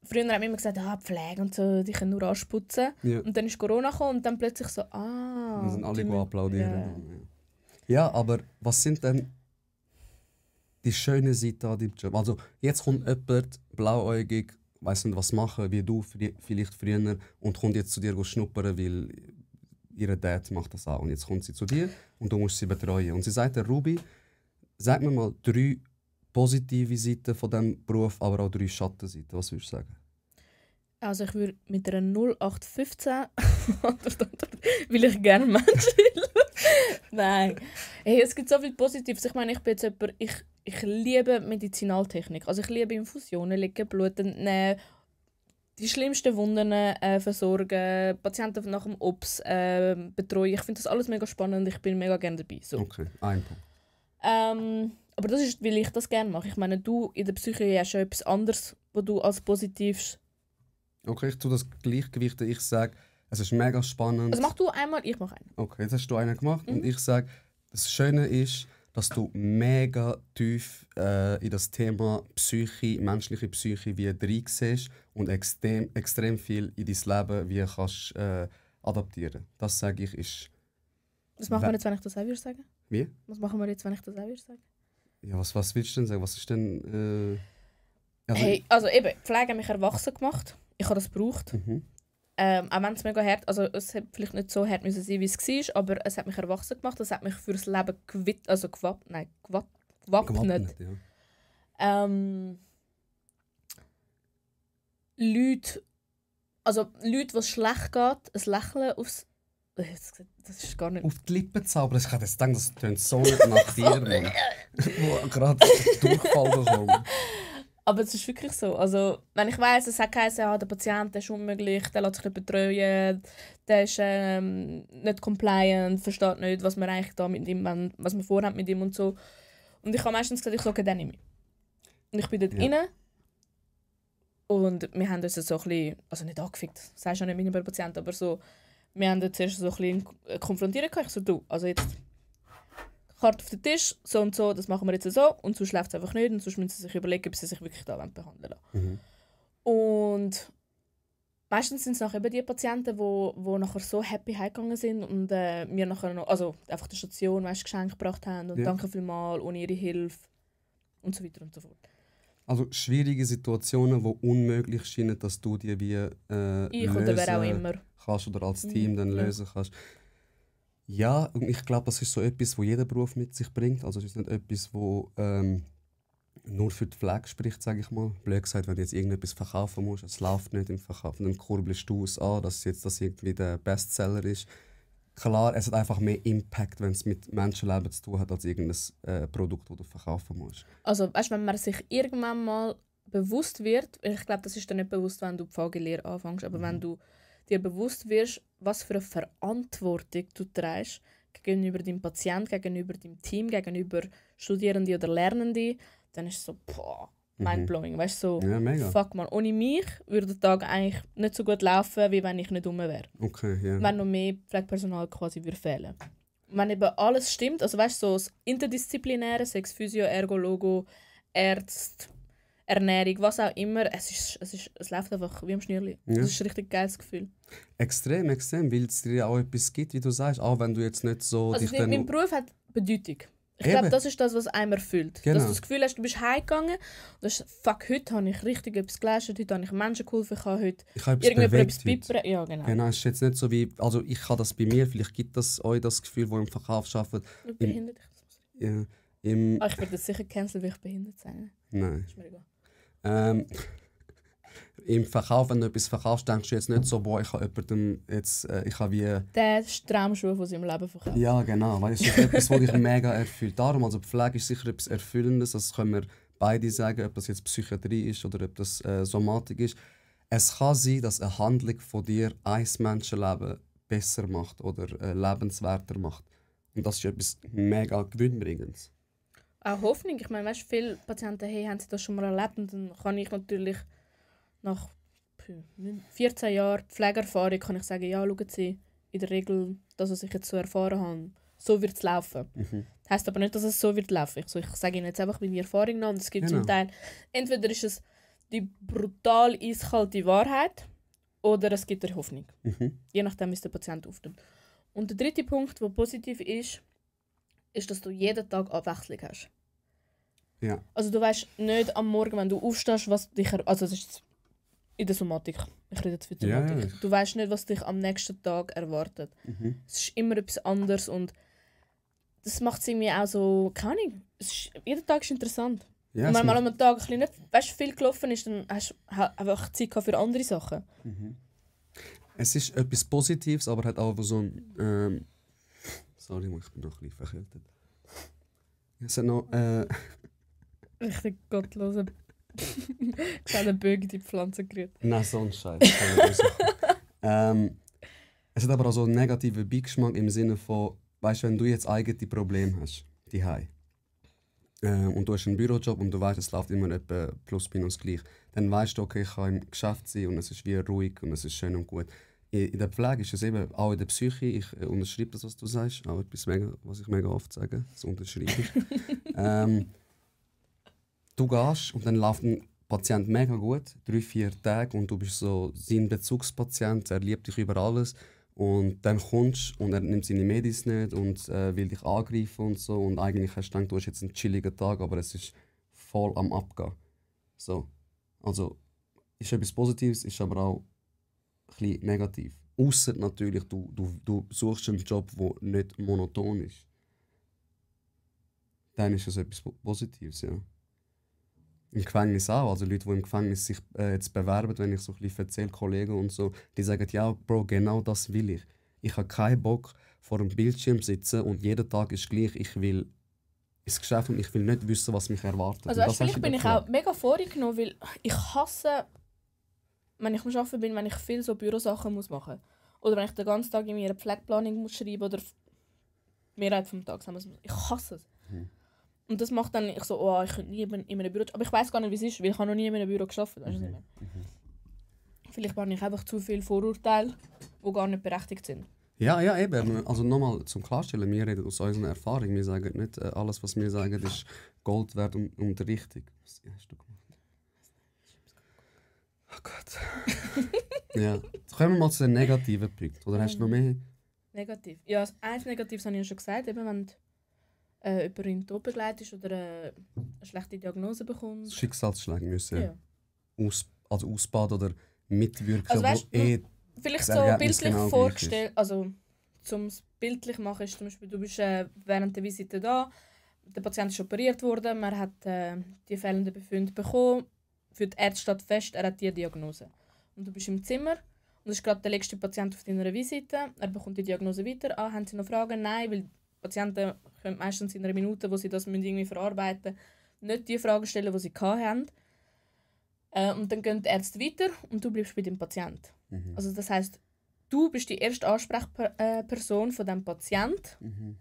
früher haben wir immer gesagt, Pflege und so, die können nur Arsch putzen. Ja. Und dann ist Corona gekommen und dann plötzlich so, Dann sind alle die go mü- applaudieren. Ja, aber was sind denn die schönen Seiten an deinem Job? Also jetzt kommt jemand, blauäugig, weiss nicht was machen, wie du vielleicht früher, und kommt jetzt zu dir schnuppern, weil ihre Dad macht das auch. Und jetzt kommt sie zu dir und du musst sie betreuen. Und sie sagt, Ruby, sag mir mal 3 positive Seiten von diesem Beruf, aber auch 3 Schattenseiten. Was würdest du sagen? Also ich würde mit einer 0815 weil ich gerne Mensch will. Nein. Hey, es gibt so viel Positives. Ich meine, ich bin jetzt jemand, ich liebe Medizinaltechnik. Also ich liebe Infusionen, legen, Blut entnehmen, die schlimmsten Wunden versorgen, Patienten nach dem OPS betreuen. Ich finde das alles mega spannend. Ich bin mega gerne dabei. So. Okay, ein Punkt. Aber das ist, weil ich das gerne mache. Ich meine, du in der Psyche hast ja etwas anderes, was du als Positives... Okay, ich tue das Gleichgewicht. Ich sage, Es ist mega spannend. Also mach du einmal, ich mach einen. Okay, jetzt hast du einen gemacht und ich sage, das Schöne ist, dass du mega tief in das Thema Psyche, menschliche Psyche wie rein siehst und extrem viel in dein Leben wie kannst adaptieren. Das sage ich ist... Was machen wir jetzt, wenn ich das auch würde sagen? Wie? Was machen wir jetzt, wenn ich das auch würde sagen? Ja, was willst du denn sagen? Was ist denn... Also eben, die Pflege hat mich erwachsen gemacht. Ich habe das gebraucht. Auch wenn es mega hart, also es hat vielleicht nicht so hart müssen sein, wie es war, aber es hat mich erwachsen gemacht. Es hat mich für das Leben gewappnet. Ja. Leute, die es schlecht geht, ein Lächeln aufs... Das ist gar nicht... Auf die Lippen zaubern. Ich hätte jetzt gedacht, das tönt so nicht nach dir, Mann. Wo gerade Durchfall bekommen. Aber es ist wirklich so. Also, wenn ich weiss, es hat geheißen, ja, der Patient der ist unmöglich, der lässt sich nicht betreuen, der ist nicht compliant, versteht nicht, was wir eigentlich da mit ihm wollen, was wir vorhaben mit ihm und so. Und ich habe meistens gesagt, ich sage, den nehme ich. Und ich bin dort rein und wir haben uns so ein bisschen, also nicht angefickt, das sagst du ja nicht mit einem Patienten, aber so, wir haben uns zuerst so ein bisschen konfrontiert. Ich so, du, also jetzt Karte auf den Tisch, so und so, das machen wir jetzt so und sonst läuft es einfach nicht und sonst müssen sie sich überlegen, ob sie sich wirklich da behandeln wollen. Und meistens sind es nachher eben die Patienten, die nachher so happy heimgegangen sind und mir nachher noch, also einfach die Station, Geschenke gebracht haben und danke vielmals, ohne ihre Hilfe und so weiter und so fort. Also schwierige Situationen, die unmöglich scheinen, dass du die wie ich oder wer auch immer kannst oder als Team dann lösen kannst. Ja, und ich glaube, das ist so etwas, was jeder Beruf mit sich bringt. Also es ist nicht etwas, wo nur für die Pflege spricht, sage ich mal. Blöd gesagt, wenn du jetzt irgendetwas verkaufen musst, es läuft nicht im Verkauf, dann kurbelst du es an, dass jetzt das irgendwie der Bestseller ist. Klar, es hat einfach mehr Impact, wenn es mit Menschenleben zu tun hat, als irgendein Produkt, das du verkaufen musst. Also weißt, wenn man sich irgendwann mal bewusst wird, ich glaube, das ist dir nicht bewusst, wenn du die Pflegelehre anfängst, aber wenn du dir bewusst wirst, was für eine Verantwortung du trägst gegenüber deinem Patienten, gegenüber deinem Team, gegenüber Studierenden oder Lernenden, dann ist es so, mindblowing. Weißt du, so, ja, mega. Fuck man, ohne mich würde der Tag eigentlich nicht so gut laufen, wie wenn ich nicht dumm wäre. Okay, yeah. Wenn noch mehr Pflegepersonal quasi würde fehlen. Wenn eben alles stimmt, also weißt du, so das Interdisziplinäre, Sex, Physio, Ergo, Logo, Ärzte, Ernährung, was auch immer, es läuft einfach wie am Schnürli. Ja. Das ist ein richtig geiles Gefühl. Extrem, weil es dir auch etwas gibt, wie du sagst, auch wenn du jetzt nicht so... Also mein Beruf hat Bedeutung. Ich glaube, das ist das, was einem erfüllt. Genau. Dass du das Gefühl hast, du bist heimgegangen und du hast, fuck, heute habe ich richtig etwas geleistet, heute habe ich Menschen geholfen, ich habe heute irgendetwas bibbern. Ja, genau. Genau, es ist jetzt nicht so wie... Also ich habe das bei mir, vielleicht gibt das euch das Gefühl, wo ihr im Verkauf arbeitet. Behindert? Ich werde jetzt sicher cancelled, weil ich behindert sein. Nein. Ist mir egal. Im Verkauf, wenn du etwas verkaufst, denkst du jetzt nicht so, boah, ich habe jemandem jetzt, ich habe wie... Der ist die Traumschuhe von seinem Leben verkauft. Ja, genau, weil es ist etwas, was dich mega erfüllt. Darum, also Pflege ist sicher etwas Erfüllendes, das können wir beide sagen, ob das jetzt Psychiatrie ist oder ob das Somatik ist. Es kann sein, dass eine Handlung von dir ein Menschenleben besser macht oder lebenswerter macht. Und das ist etwas mega Gewinnbringendes. Auch Hoffnung. Ich meine, weißt, viele Patienten haben sie das schon mal erlebt und dann kann ich natürlich nach 14 Jahren Pflegeerfahrung kann ich sagen, ja, schauen Sie, in der Regel, das, was ich jetzt so erfahren habe, so wird es laufen. Das heisst aber nicht, dass es so wird laufen. Ich sage Ihnen jetzt einfach meine Erfahrung noch und es gibt zum Teil, entweder ist es die brutal eiskalte Wahrheit oder es gibt eine Hoffnung. Je nachdem, wie es der Patient aufnimmt. Und der dritte Punkt, der positiv ist, dass du jeden Tag Abwechslung hast. Ja. Also du weißt nicht am Morgen, wenn du aufstehst, was dich... Also das ist in der Somatik. Ich rede jetzt für die Somatik. Ja. Du weißt nicht, was dich am nächsten Tag erwartet. Es ist immer etwas anderes und das macht es irgendwie auch so... Keine Ahnung. Jeder Tag ist interessant. Ja, und wenn mal am Tag ein bisschen nicht, weißt, viel gelaufen ist, dann hast du einfach Zeit für andere Sachen. Es ist etwas Positives, aber hat auch so ein... sorry, ich bin noch ein bisschen verkältet. Es hat noch... Richtig gottloser... kleiner Bögen in die Pflanze gerührt. Nein, so ein Scheiß. Es hat aber auch so einen negativen Beigeschmack im Sinne von, weißt du, wenn du jetzt eigene Probleme hast, die und du hast einen Bürojob und du weißt, es läuft immer etwa plus minus gleich, dann weißt du, okay, ich kann im Geschäft sein und es ist wie ruhig und es ist schön und gut. in der Pflege ist es eben, auch in der Psyche, ich unterschreibe das, was du sagst, auch etwas, was ich mega oft sage, das unterschreibe ich. Du gehst und dann läuft ein Patient mega gut, 3-4 Tage, und du bist so sein Bezugspatient, er liebt dich über alles. Und dann kommst du und er nimmt seine Medis nicht und will dich angreifen und so. Und eigentlich hast du gedacht, du hast jetzt einen chilligen Tag, aber es ist voll am Abgehen. So. Also, ist etwas Positives, ist aber auch ein bisschen negativ. Ausser natürlich, du suchst einen Job, der nicht monoton ist. Dann ist es etwas Positives, ja. Im Gefängnis auch. Also Leute, die im Gefängnis sich jetzt bewerben, wenn ich so ein bisschen erzähle, Kollegen und so, die sagen, ja, Bro, genau das will ich. Ich habe keinen Bock, vor einem Bildschirm zu sitzen und jeden Tag ist gleich. Ich will ins Geschäft und ich will nicht wissen, was mich erwartet. Also weißt, vielleicht bin ich auch mega vorgenommen, weil ich hasse, wenn ich am Arbeiten bin, wenn ich viel so Bürosachen muss machen muss. Oder wenn ich den ganzen Tag in mir eine Pflegeplanung muss schreiben oder die Mehrheit vom Tag. Ich hasse es. Und das macht dann ich so, oh, ich könnte nie in einem Büro. Aber ich weiß gar nicht, wie es ist, weil ich habe noch nie in einem Büro gearbeitet. Weißt du, was ich meine? Vielleicht habe ich einfach zu viele Vorurteile, die gar nicht berechtigt sind. Ja, ja, eben. Also nochmal zum Klarstellen, wir reden aus unserer Erfahrung. Wir sagen nicht, alles, was wir sagen, ist Gold wert und richtig. Was hast du gemacht? Oh Gott. Ja. Jetzt kommen wir mal zu den negativen Punkten. Oder hast du noch mehr? Negativ. Ja, eins Negatives habe ich ja schon gesagt. Eben, wenn jemand in den Tod begleitet oder eine schlechte Diagnose bekommt. Schicksalsschläge müssen ausbaden oder mitwirken. Also weißt, vielleicht so bildlich genau vorgestellt, also zum es bildlich machen ist zum Beispiel, du bist während der Visite da, der Patient ist operiert worden, man hat die fehlenden Befunde bekommen, für die Ärzte steht fest, er hat diese Diagnose. Und du bist im Zimmer und das ist gerade der letzte Patient auf deiner Visite, er bekommt die Diagnose weiter, haben Sie noch Fragen? Nein, weil Patienten können meistens in einer Minute, wo sie das irgendwie verarbeiten müssen, nicht die Fragen stellen, die sie hatten. Und dann gehen die Ärzte weiter und du bleibst bei dem Patienten. Also das heisst, du bist die erste Ansprechperson von dem Patienten,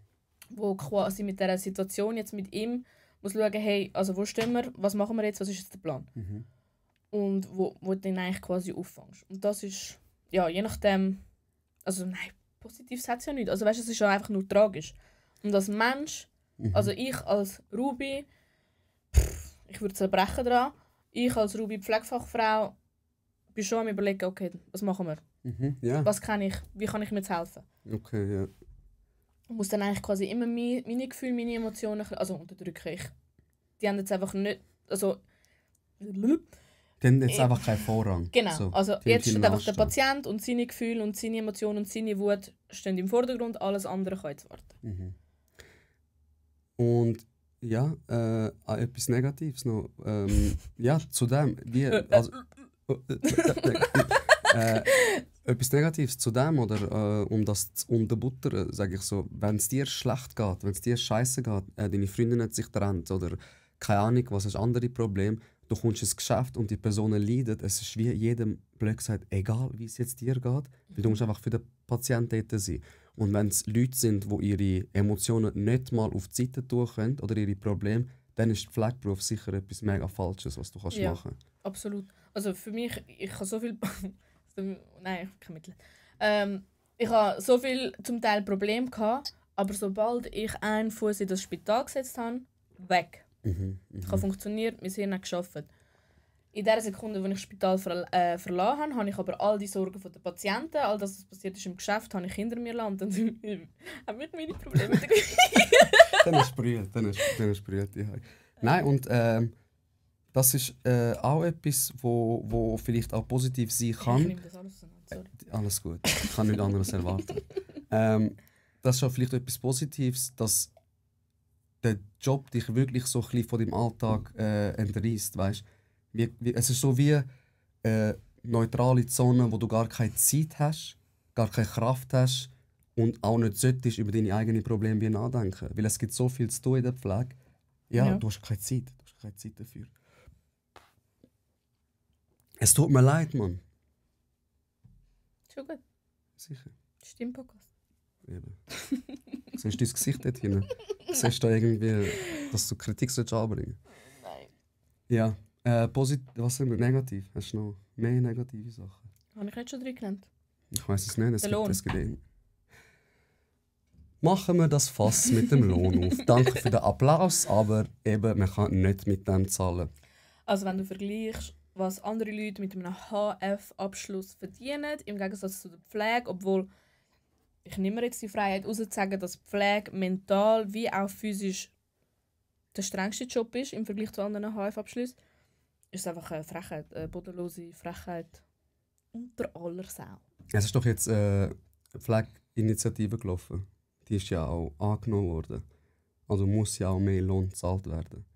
wo quasi mit dieser Situation jetzt mit ihm muss schauen, hey, also wo stehen wir, was machen wir jetzt, was ist jetzt der Plan? Und wo du den eigentlich quasi auffängst. Und das ist, ja, je nachdem, also nein, positiv sagt es ja nicht. Also weißt, es ist ja einfach nur tragisch. Und als Mensch, also ich als Ruby, ich würde zerbrechen daran. Ich als Ruby Pflegefachfrau bin schon am überlegen, okay, was machen wir? Ja. Wie kann ich mir jetzt helfen? Okay, ja. Ich muss dann eigentlich quasi immer meine Gefühle, meine Emotionen unterdrücken. Die haben jetzt einfach nicht, also Die haben jetzt einfach keinen Vorrang. Genau, so, also jetzt steht einfach der Patient und seine Gefühle und seine Emotionen und seine Wut stehen im Vordergrund, alles andere kann jetzt warten. Und ja, etwas Negatives noch. Ja, zu dem, wie, also, etwas Negatives zu dem, oder um das zu unterbuttern, sage ich so, wenn es dir schlecht geht, wenn es dir scheiße geht, deine Freundin hat sich getrennt oder keine Ahnung, was ist andere Problem, du kommst ins Geschäft und die Personen leiden, es ist wie jedem blöd gesagt, egal wie es jetzt dir geht, weil du musst einfach für den Patienten dort sein. Und wenn es Leute sind, die ihre Emotionen nicht mal auf die Seite tun können oder ihre Probleme, dann ist der Pflegeberuf sicher etwas mega Falsches, was du kannst machen. Absolut. Also für mich, ich habe so viel... Nein, kein Mittel. Ich habe so viel zum Teil Probleme gehabt, aber sobald ich einen Fuß in das Spital gesetzt habe, weg. Ich habe funktioniert, mein Hirn hat gearbeitet. In der Sekunde, als ich das Spital verlassen habe, habe ich aber all die Sorgen der Patienten, all das, was passiert ist im Geschäft, habe ich hinter mir gelassen und dann haben wir meine Probleme. Dann ist es brüllt. Ja. Nein, und das ist auch etwas, wo vielleicht auch positiv sein kann. Ich nehme das alles so. Sorry. Alles gut, ich kann nichts anderes erwarten. Das ist auch vielleicht etwas Positives, dass der Job dich wirklich so ein bisschen von deinem Alltag entreißt, weißt? Es ist so wie eine neutrale Zone, wo du gar keine Zeit hast, gar keine Kraft hast und auch nicht solltest über deine eigenen Probleme nachdenken. Weil es gibt so viel zu tun in der Pflege. Ja. Du hast keine Zeit. Du hast keine Zeit dafür. Es tut mir leid, Mann. Schon gut. Sicher. Stimmt, Podcast. Eben. Siehst du dein Gesicht dort hinten? Siehst du da irgendwie, dass du Kritik anbringen sollst? Nein. Ja. Was sind wir? Negativ? Hast du noch mehr negative Sachen? Habe ich jetzt schon 3 genannt? Ich weiß es nicht, es Der gibt Lohn. es Ideen. Machen wir das Fass mit dem Lohn auf. Danke für den Applaus, aber eben, man kann nicht mit dem zahlen. Also wenn du vergleichst, was andere Leute mit einem HF-Abschluss verdienen, im Gegensatz zu der Pflege, obwohl ich nehme mir jetzt die Freiheit rauszusagen, dass Pflege mental wie auch physisch der strengste Job ist im Vergleich zu anderen HF-Abschlüssen, ist es einfach eine Frechheit, eine bodenlose Frechheit unter aller Sau. Es ist doch jetzt eine Pflegeinitiative gelaufen. Die ist ja auch angenommen worden. Also muss ja auch mehr Lohn gezahlt werden.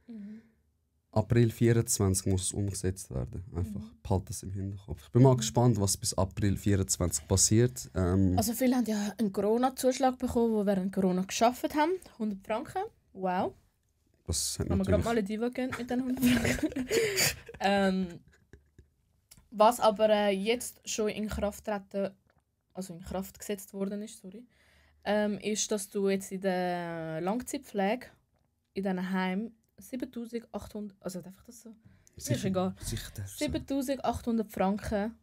April 24 muss es umgesetzt werden. Einfach behalte das im Hinterkopf. Ich bin mal gespannt, was bis April 24 passiert. Also viele haben ja einen Corona-Zuschlag bekommen, die während Corona gearbeitet haben. 100 Franken. Wow. Das hat Haben wir gerade mal natürlich... eine Diva gönnt mit den 100 Franken. Was aber jetzt schon in Kraft gesetzt worden ist, ist, dass du jetzt in der Langzeitpflege in diesen Heimen 7'800, also einfach das so, ist egal, 7'800 Franken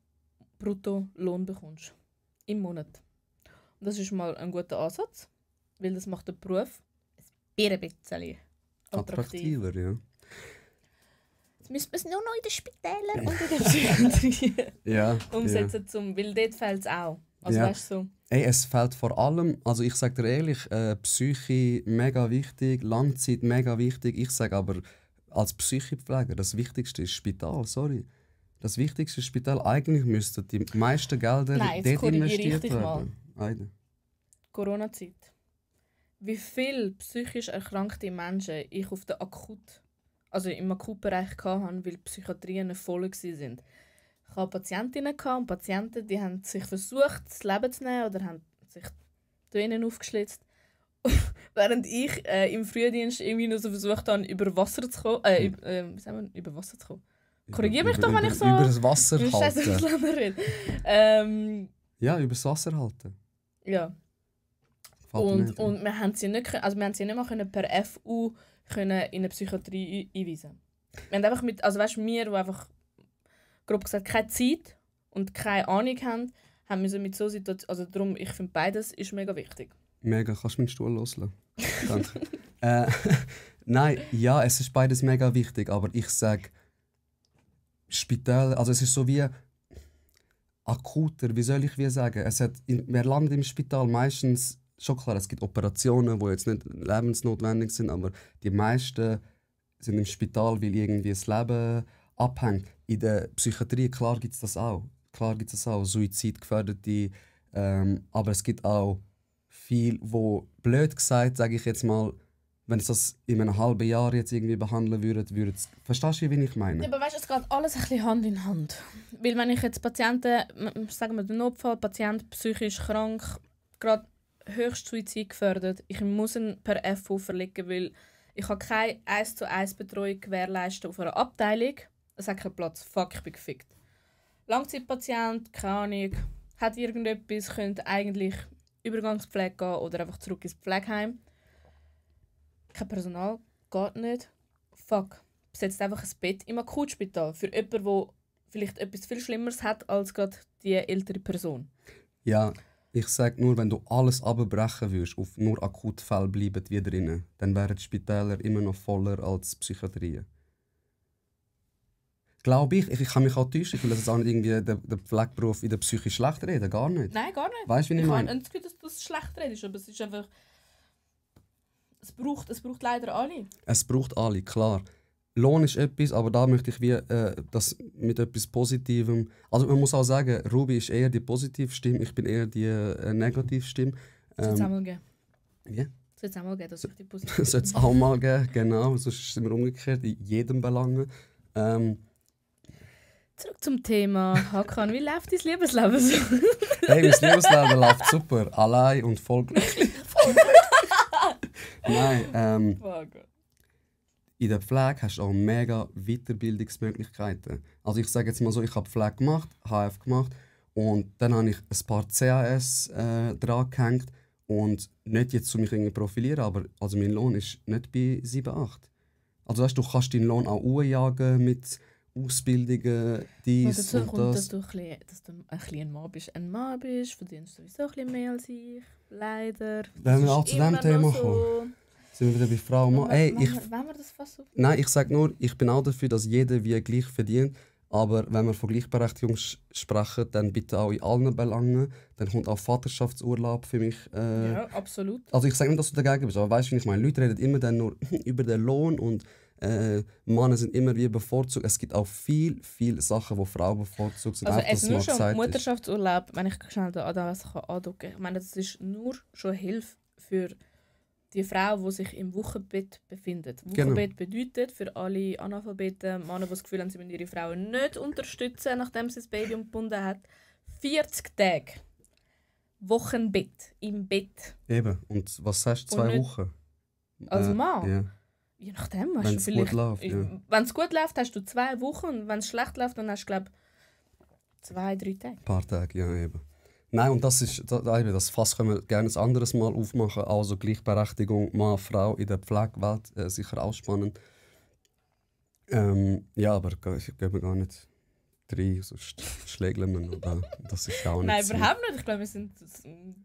brutto Lohn bekommst. Im Monat. Und das ist mal ein guter Ansatz, weil das macht den Beruf ein bisschen attraktiver. Attraktiver, ja. Jetzt müssen wir es nur noch in den Spitälern und in der Psychiatrie Ja, umsetzen, weil dort fehlt es auch. Also Ja. weißt du so. Ey, es fehlt vor allem, also ich sage dir ehrlich, Psyche mega wichtig, Langzeit mega wichtig. Ich sage aber als Psychopfleger, das Wichtigste ist Spital, sorry. Das Wichtigste ist Spital. Eigentlich müssten die meisten Gelder Nein, jetzt dort korrigiere ich investiert dich werden. Eide. Corona-Zeit. Wie viele psychisch erkrankte Menschen ich auf der im Akutbereich hatte, weil die Psychiatrien voll waren. Ich hatte Patientinnen und Patienten, die haben sich versucht, das Leben zu nehmen oder haben sich die Venen aufgeschlitzt. Während ich im Frühdienst irgendwie nur so versucht habe, über Wasser zu kommen. Wie sagen wir? Über Wasser zu kommen. Korrigiere mich doch, wenn ich so... Über das Wasser Wie scheiße ich halten. rede. Ja, über das Wasser halten. Ja. Fällt mir nicht. Und wir haben sie nicht mehr per FU in eine Psychiatrie einweisen. Wir haben einfach wir, die einfach grob gesagt keine Zeit und keine Ahnung haben müssen mit so Situationen, also darum, ich finde beides ist mega wichtig. Mega, kannst du meinen Stuhl loslassen? Danke. Nein, ja, es ist beides mega wichtig, aber ich sage, Spital, also es ist so wie akuter, wie soll ich sagen? Wer landet im Spital meistens, schon klar, es gibt Operationen, die jetzt nicht lebensnotwendig sind, aber die meisten sind im Spital, weil irgendwie das Leben abhängt. In der Psychiatrie, klar gibt es das auch. Suizidgefährdete, aber es gibt auch viel, wo blöd gesagt, sage ich jetzt mal, wenn es das in einem halben Jahr jetzt irgendwie behandeln würde es... Verstehst du, wie ich meine? Ja, aber weißt du, es geht alles ein bisschen Hand in Hand. Weil wenn ich jetzt Patienten, sagen wir den Notfall, Patient psychisch krank, gerade höchst Suizid gefördert, ich muss ihn per FU verlegen, weil ich habe keine 1:1 Betreuung gewährleisten auf einer Abteilung. Es hat keinen Platz. Fuck, ich bin gefickt. Langzeitpatient, keine Ahnung, hat irgendetwas, könnte eigentlich Übergangspflege gehen oder einfach zurück ins Pflegeheim. Kein Personal, geht nicht. Fuck, besetzt einfach ein Bett im Akutspital für jemanden, der vielleicht etwas viel Schlimmeres hat als gerade die ältere Person. Ja, ich sage nur, wenn du alles abbrechen würdest, auf nur Akutfälle bleiben wie drinnen, dann wären die Spitäler immer noch voller als Psychiatrien. Glaube ich. Ich kann mich auch täuschen. Ich will jetzt auch nicht irgendwie den Pflegeberuf in der Psyche schlecht reden. Gar nicht. Nein, gar nicht. Weißt du, wie ich meine? Ich habe das Gefühl, dass du es schlecht redest, aber es ist einfach... Es braucht leider alle. Es braucht alle, klar. Lohn ist etwas, aber da möchte ich das mit etwas Positivem... Also man muss auch sagen, Ruby ist eher die positive Stimme, ich bin eher die negative Stimme. Soll es auch mal geben? Wie? Soll es auch mal geben, dass ich die positive... Soll es auch mal geben, genau. Sonst sind wir umgekehrt, in jedem Belang. Zurück zum Thema. Hakan, wie läuft dein Lebensleben so? Hey, mein Lebensleben läuft super. Allein und voll glücklich. Nein, Oh Gott. in der Pflege hast du auch mega Weiterbildungsmöglichkeiten. Also ich sage jetzt mal so, ich habe Pflege gemacht, HF gemacht und dann habe ich ein paar CAS dran gehängt und nicht jetzt zu mich irgendwie profilieren, aber also mein Lohn ist nicht bei 7, 8. Also weißt, du kannst deinen Lohn auch hochjagen mit Ausbildungen, dies dazu und kommt, das. dass du ein bisschen ein Mann bist. Ein Mann bist, verdienst sowieso ein bisschen mehr als ich. Leider. Wenn wir Das auch ist zu diesem immer Thema noch kommen, sind wir wieder bei Frau und Mann. Ey, Wollen wir das fast so? nein, ich sage nur, ich bin auch dafür, dass jeder wie gleich verdient. Aber wenn wir von Gleichberechtigung sprechen, dann bitte auch in allen Belangen. Dann kommt auch Vaterschaftsurlaub für mich. Ja, absolut. Also ich sage nicht, dass du dagegen bist, aber weißt du, wie ich meine? Leute reden immer dann nur über den Lohn und Männer sind immer wie bevorzugt. Es gibt auch viele Sachen, wo Frauen bevorzugt sind. Also Einfach, es dass nur mal schon gesagt ist. Mutterschaftsurlaub, wenn ich schnell da was andocken kann. Ich meine, das ist nur schon Hilfe für die Frau, die sich im Wochenbett befindet. Genau. Wochenbett bedeutet für alle Analphabeten, Männer, die das Gefühl haben, sie müssen ihre Frauen nicht unterstützen, nachdem sie das Baby umgebunden hat. 40 Tage Wochenbett im Bett. Eben. Und was sagst du, Und 2 nicht- Wochen? Als Mann? Ja. Je nachdem hast Wenn du es vielleicht... gut läuft, ja. Wenn es gut läuft, hast du 2 Wochen und wenn es schlecht läuft, dann hast du, glaube ich, 2, 3 Tage. Ein paar Tage, ja eben. Nein, und das Fass können wir gerne ein anderes Mal aufmachen. Also Gleichberechtigung, Mann, Frau in der Pflegewelt sicher auch spannend. Ja, aber gehen wir gar nicht rein, sonst schlägeln wir noch da. Das ist auch nicht Nein, so. überhaupt nicht. Ich glaube, wir sind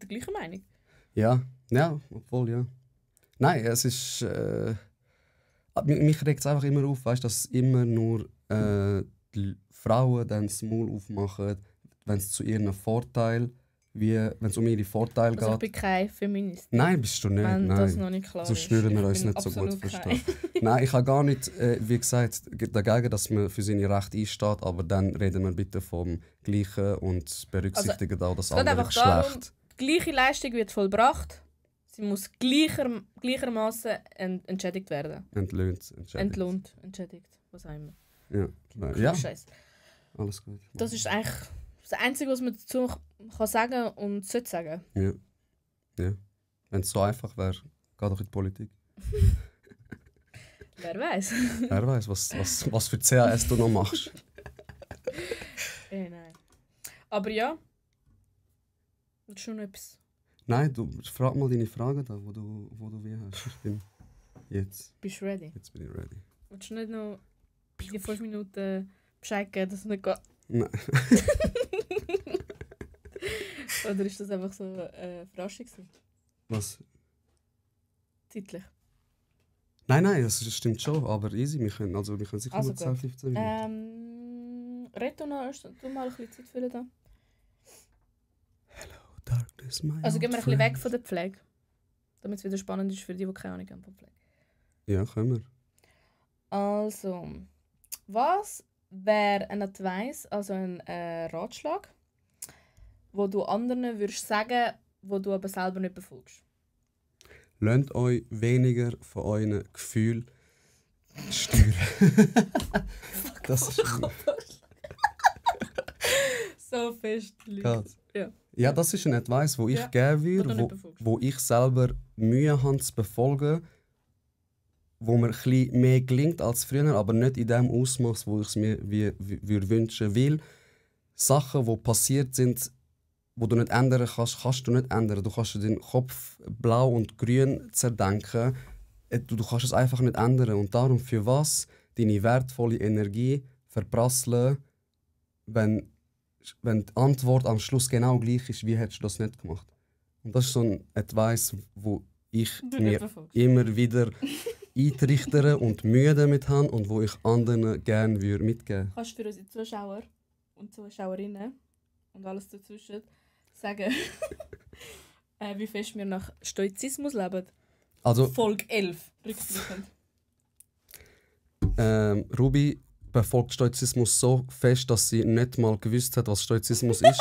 der gleichen Meinung. Ja, obwohl, ja. Nein, es ist... mich regt es einfach immer auf, weißt, dass immer nur die Frauen dann das Maul aufmachen, wenn es zu ihrem Vorteil, wenn es um ihre Vorteile Also ich geht. bin keine Feministin. Nein, bist du nicht. Wenn Nein. das noch nicht klar So ist. schnüren wir Ich uns bin nicht so gut absolut verstehen. keine. Nein, ich habe gar nicht, wie gesagt, dagegen, dass man für seine Rechte einsteht, aber dann reden wir bitte vom Gleichen und berücksichtigen auch das Es geht andere einfach darum, Geschlecht. die gleiche Leistung wird vollbracht. Sie muss gleichermaßen entschädigt werden. Entlöhnt. Entlohnt, entschädigt, was auch immer. Ja, Scheiß. alles gut. Das ist eigentlich das Einzige, was man dazu kann sagen und sollte sagen. Ja. Wenn es so einfach wäre, geh doch in die Politik. Wer weiß? Wer weiß, was für CAS du noch machst. Nein. Aber ja. Das ist schon etwas. Nein, du frag mal deine Fragen da, wo du wie hast. Ich bin jetzt Bist du ready? bin ich ready. Willst du nicht noch die 5 Minuten Bescheid geben, dass es nicht geht? Nein. Oder ist das einfach so eine Überraschung? Was? Zeitlich. Nein, das stimmt schon, aber easy, wir können sicher Also noch 10, gut. 15 Minuten. Red du noch erst, du mal ein bisschen Zeit füllen da. Darkness, my Also old gehen wir ein bisschen weg friend. von der Pflege. Damit es wieder spannend ist für die keine Ahnung haben von Pflege. Ja, können wir. Also, was wäre ein Advice, also ein Ratschlag, wo du anderen würdest sagen, wo du aber selber nicht befolgst? Lasst euch weniger von euren Gefühlen steuern. Das ist So fest Geht. Ja. Ja, das ist ein Advice, wo ich Ja, geben wo du würde, nicht befolgst. wo ich selber Mühe habe zu befolgen, wo mir ein bisschen mehr gelingt als früher, aber nicht in dem Ausmaß, wo ich es mir würde wünschen will. Sachen, die passiert sind, wo du nicht ändern kannst, kannst du nicht ändern. Du kannst den Kopf blau und grün zerdenken. Du kannst es einfach nicht ändern. Und darum, für was deine wertvolle Energie verprasseln, wenn die Antwort am Schluss genau gleich ist, wie hättest du das nicht gemacht? Und das ist so ein Advice, wo ich Du nicht mir befolgst. immer wieder eintrichtere und Mühe damit habe und wo ich anderen gerne mitgeben würde. Kannst du für unsere Zuschauer und Zuschauerinnen und alles dazwischen sagen, wie fest wir nach Stoizismus leben? Also, Folge 11, rückblickend. Ruby befolgt Stoizismus so fest, dass sie nicht mal gewusst hat, was Stoizismus ist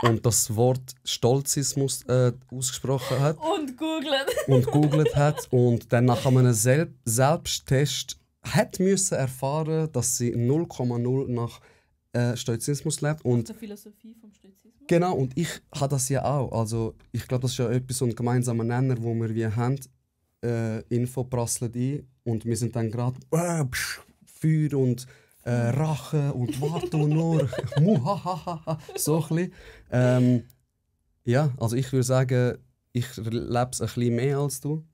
und das Wort Stolzismus ausgesprochen hat Und googlen. und googelt hat und dann nach einem Selbsttest hat müssen erfahren, dass sie 0,0 nach Stoizismus lebt und Die Philosophie vom Stoizismus. genau, und ich habe das ja auch. Also, ich glaube, das ist ja etwas, so ein gemeinsamer Nenner, wo wir haben. Info prasselt ein und wir sind dann gerade Feuer und Rache und warte nur. Muhahaha. So ein bisschen. Ja, also ich würde sagen, ich lebe es ein bisschen mehr als du.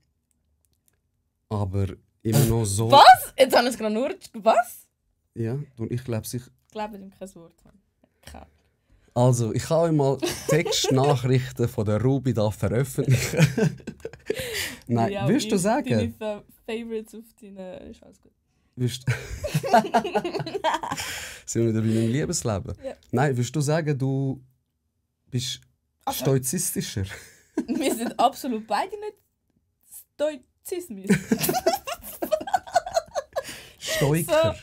Aber immer noch so. Was? Jetzt haben wir es gerade nur... Was? Ja, und ich glaube Ich glaube ihm kein Wort. Keine. Also, ich kann euch mal Textnachrichten von der Ruby da veröffentlichen. Nein, Ja, würdest du sagen? Deine Favorites auf deinen... Ist alles gut. Würdest... Sind wir wieder bei meinem Liebesleben? Ja. Nein, würdest du sagen, du bist Also- stoizistischer? Wir sind absolut beide nicht Stoizismus. Stoiker?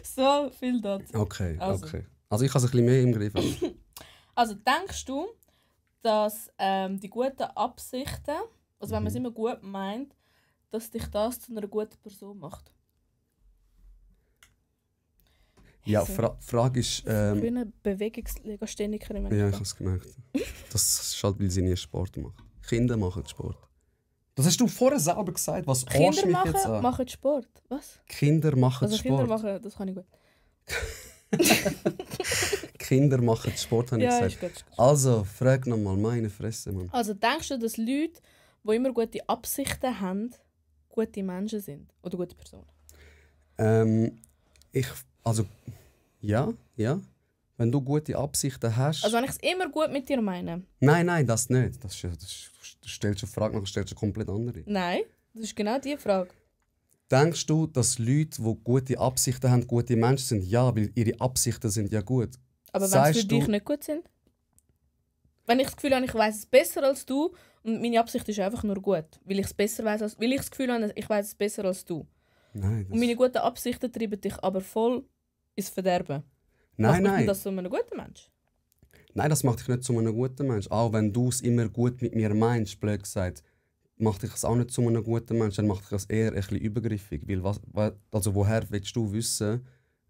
So viel dazu. Okay, Also. okay. Also ich habe es ein bisschen mehr im Griff. Also denkst du, dass die guten Absichten, also wenn man es immer gut meint, dass dich das zu einer guten Person macht? Ja, Also, Frage ist... Ich bin eine Bewegungslegasthenikerin. Ja, ich habe es gemerkt. Das ist halt, weil sie nie Sport machen. Kinder machen Sport. Das hast du vorher selber gesagt. Was Kinder mich jetzt an? machen Sport. Was? Kinder machen Also Sport. Kinder machen, das kann ich gut. Kinder machen Sport, habe ich Ja, gesagt. ist gut. Also, frag nochmal, meine Fresse, Mann. Also denkst du, dass Leute, die immer gute Absichten haben, gute Menschen sind? Oder gute Personen? Also, ja. Wenn du gute Absichten hast... Also wenn ich es immer gut mit dir meine? Nein, das nicht. Du stellst eine Frage, nachher stellst du eine komplett andere. Nein, das ist genau die Frage. Denkst du, dass Leute, die gute Absichten haben, gute Menschen sind? Ja, weil ihre Absichten sind ja gut. Aber wenn es Sagst für dich du- nicht gut sind? Wenn ich das Gefühl habe, ich weiß es besser als du und meine Absicht ist einfach nur gut, weil ich es besser weiß als, weil ich das Gefühl habe, ich weiß es besser als du. Nein, Und meine guten Absichten treiben dich aber voll ins Verderben. nein, Macht mich nein. das zu einem guten Mensch? Nein, das macht dich nicht zu einem guten Mensch. Auch wenn du es immer gut mit mir meinst, blöd gesagt, macht dich es auch nicht zu einem guten Mensch. Dann macht dich das eher ein bisschen übergriffig. Weil also woher willst du wissen,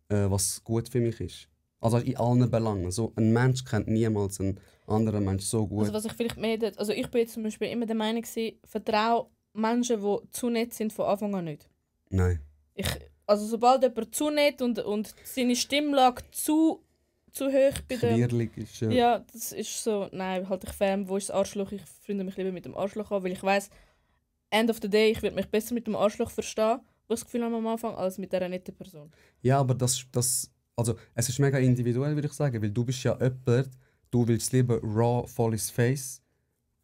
was gut für mich ist? Also in allen Belangen. So, ein Mensch kennt niemals einen anderen Mensch so gut. Also was ich vielleicht mehr... Also ich bin jetzt zum Beispiel immer der Meinung, vertraue Menschen, die zu nett sind, von Anfang an nicht. Nein. Also sobald jemand zu nett und seine Stimmlage zu hoch bei dem... Klierlich ist ja. Ja, das ist so... Nein, halt ich fern, wo ist das Arschloch? Ich freunde mich lieber mit dem Arschloch an, weil ich weiss, end of the day, ich werde mich besser mit dem Arschloch verstehen, was das Gefühl haben am Anfang, als mit dieser netten Person. Ja, aber also, es ist mega individuell, würde ich sagen, weil du bist ja jemand, du willst lieber raw, voll ins Face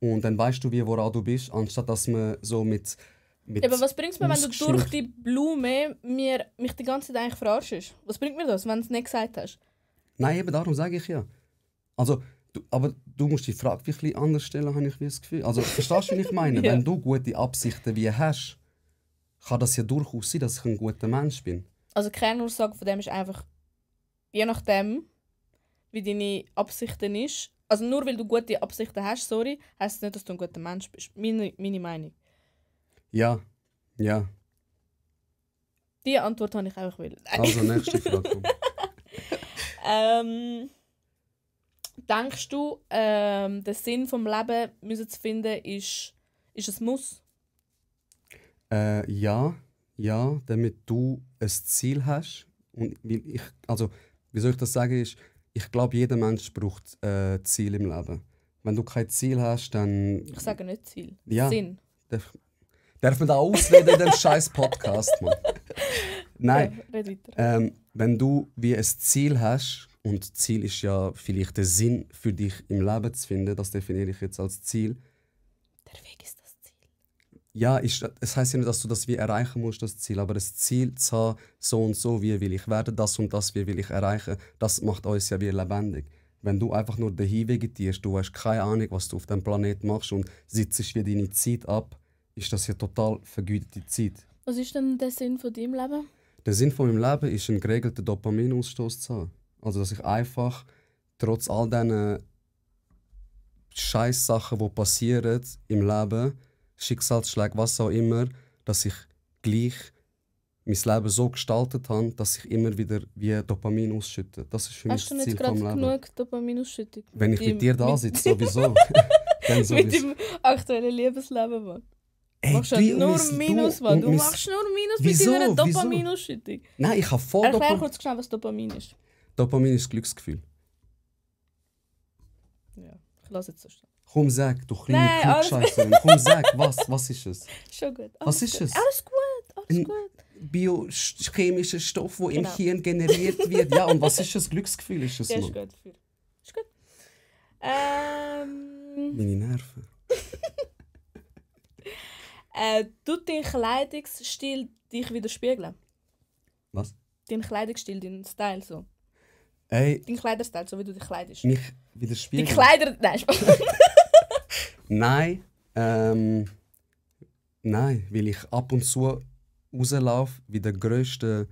und dann weißt du, woran du bist, anstatt dass man so mit Ja, aber was bringt es mir, wenn du ausgeschmückt- durch die Blume mich die ganze Zeit eigentlich verarschst? Was bringt mir das, wenn du es nicht gesagt hast? Nein, eben darum sage ich ja. Also, aber du musst die Frage wirklich anders stellen, habe ich das Gefühl. Also, verstehst du, was ich meine? Ja. Wenn du gute Absichten wie hast, kann das ja durchaus sein, dass ich ein guter Mensch bin. Also die Kernaussage von dem ist einfach, je nachdem, wie deine Absichten ist, also nur weil du gute Absichten hast, sorry, heisst es nicht, dass du ein guter Mensch bist. Meine Meinung. Ja. Diese Antwort habe ich einfach will. Also, nächste Frage. Komm. Denkst du, den Sinn vom Leben müssen zu finden, ist ein Muss? Ja, damit du ein Ziel hast. Und wie soll ich das sagen, ich glaube, jeder Mensch braucht Ziel im Leben. Wenn du kein Ziel hast, dann... Ich sage nicht Ziel. Ja. Sinn. Darf man da ausreden in dem scheiß Podcast, Mann? Nein. Ja, red weiter. Wenn du wie ein Ziel hast, und Ziel ist ja vielleicht der Sinn für dich im Leben zu finden, das definiere ich jetzt als Ziel. Der Weg ist das Ziel. Ja, es heisst ja nicht, dass du das wie erreichen musst, das Ziel, aber das Ziel zu haben, so und so, wie will ich werden, das und das, wie will ich erreichen, das macht uns ja wie lebendig. Wenn du einfach nur dahin vegetierst, du hast keine Ahnung, was du auf dem Planeten machst und sitzt wie deine Zeit ab, ist das ja total vergütete Zeit. Was ist denn der Sinn von deinem Leben? Der Sinn von meinem Leben ist, einen geregelten Dopaminausstoß zu haben. Also, dass ich einfach trotz all diesen Scheiß-Sachen, die passieren im Leben, Schicksalsschläge, was auch immer, dass ich gleich mein Leben so gestaltet habe, dass ich immer wieder wie Dopamin ausschütte. Das ist für mich Hast du das nicht Ziel vom gerade Leben. genug Dopaminausschüttung? Wenn ich mit dir da sitze, sowieso. Dann Mit sowieso. deinem aktuellen Lebensleben, Mann. Ey, Machst du du- nur und Minus, du- Mann. und Du mein- machst nur Minus Wieso? mit deiner Wieso? Dopaminausschüttung. Nein, ich habe voll Erklär Dopamin. kurz schnell, was Dopamin ist. Dopamin ist Glücksgefühl. Ja, ich lasse jetzt so stehen. Komm, sag, du kleine Nein, alles- Klugscheisserin. Komm, sag, was ist es? Schon gut. Was ist es? Alles gut, alles Ein- gut. biochemischer Stoff, der im Genau. Hirn generiert wird. Ja, und was ist das Glücksgefühl? Ist das Ja, ist noch? gut. Ist gut. Meine Nerven. Tut dein Kleidungsstil dich widerspiegeln? Was? Dein Kleidungsstil, dein Style so. Ey, Dein Kleiderstil, so wie du dich kleidest. mich Die widerspiegelt. Kleider... Nein, Spaß. Nein, nein, weil ich ab und zu rauslaufe wie der grösste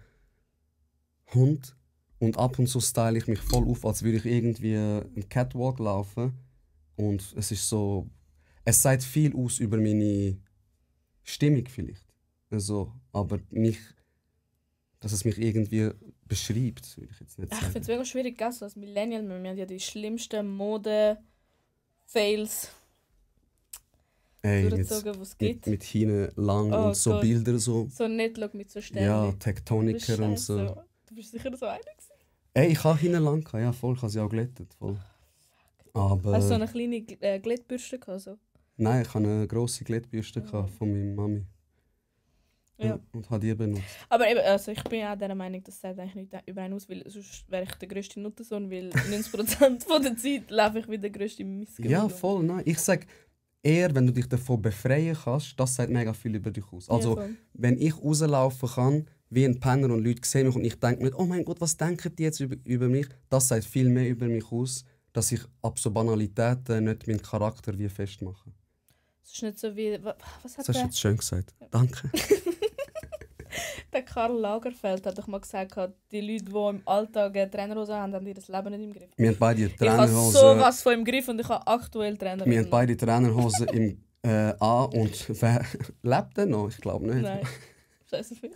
Hund und ab und zu style ich mich voll auf, als würde ich irgendwie einen Catwalk laufen und es ist so, es sagt viel aus über meine Stimmung vielleicht, also, aber nicht, dass es mich irgendwie beschreibt, würde ich jetzt nicht Ich sagen. finde es mega schwierig, gell, so als Millennial. Wir haben ja die schlimmsten Mode-Fails Ey, durchgezogen, die es gibt. mit hinten lang Oh und so Gott. Bilder so, So nicht mit so Sternen. ja, Du bist Tektoniker und so. scheisse. Du bist sicher so einer gewesen. Ey, ich habe hinten lang gehabt, ja voll, ich habe sie auch glättet, voll. Aber Hast du so eine kleine Glättbürste gehabt? So? nein, ich hatte eine grosse Glättbürste gehabt von meiner Mami. Ja. Und habe die benutzt. Aber eben, also ich bin auch der Meinung, das sagt eigentlich nicht über einen aus, weil sonst wäre ich der grösste Nuttensohn, weil 90% von der Zeit laufe ich wie der grösste Missgeburt. Ja, voll, nein. Ich sage eher, wenn du dich davon befreien kannst, das sagt mega viel über dich aus. Also, wenn ich rauslaufen kann, wie ein Penner und Leute sehen mich und ich denke mir, oh mein Gott, was denken die jetzt über mich? Das sagt viel mehr über mich aus, dass ich ab so Banalitäten nicht meinen Charakter wie festmache. Es ist nicht so wie... Was Das hat hast du jetzt schön gesagt. Danke. der Karl Lagerfeld hat doch mal gesagt, die Leute, die im Alltag eine Trainerhose haben, haben ihr Leben nicht im Griff. Wir haben beide Ich habe Trainerhosen. sowas von im Griff und ich habe aktuell Trainerhosen. Wir haben beide Trainerhosen im an und wer lebt denn noch? Ich glaube nicht. Nein. Scheiße viel.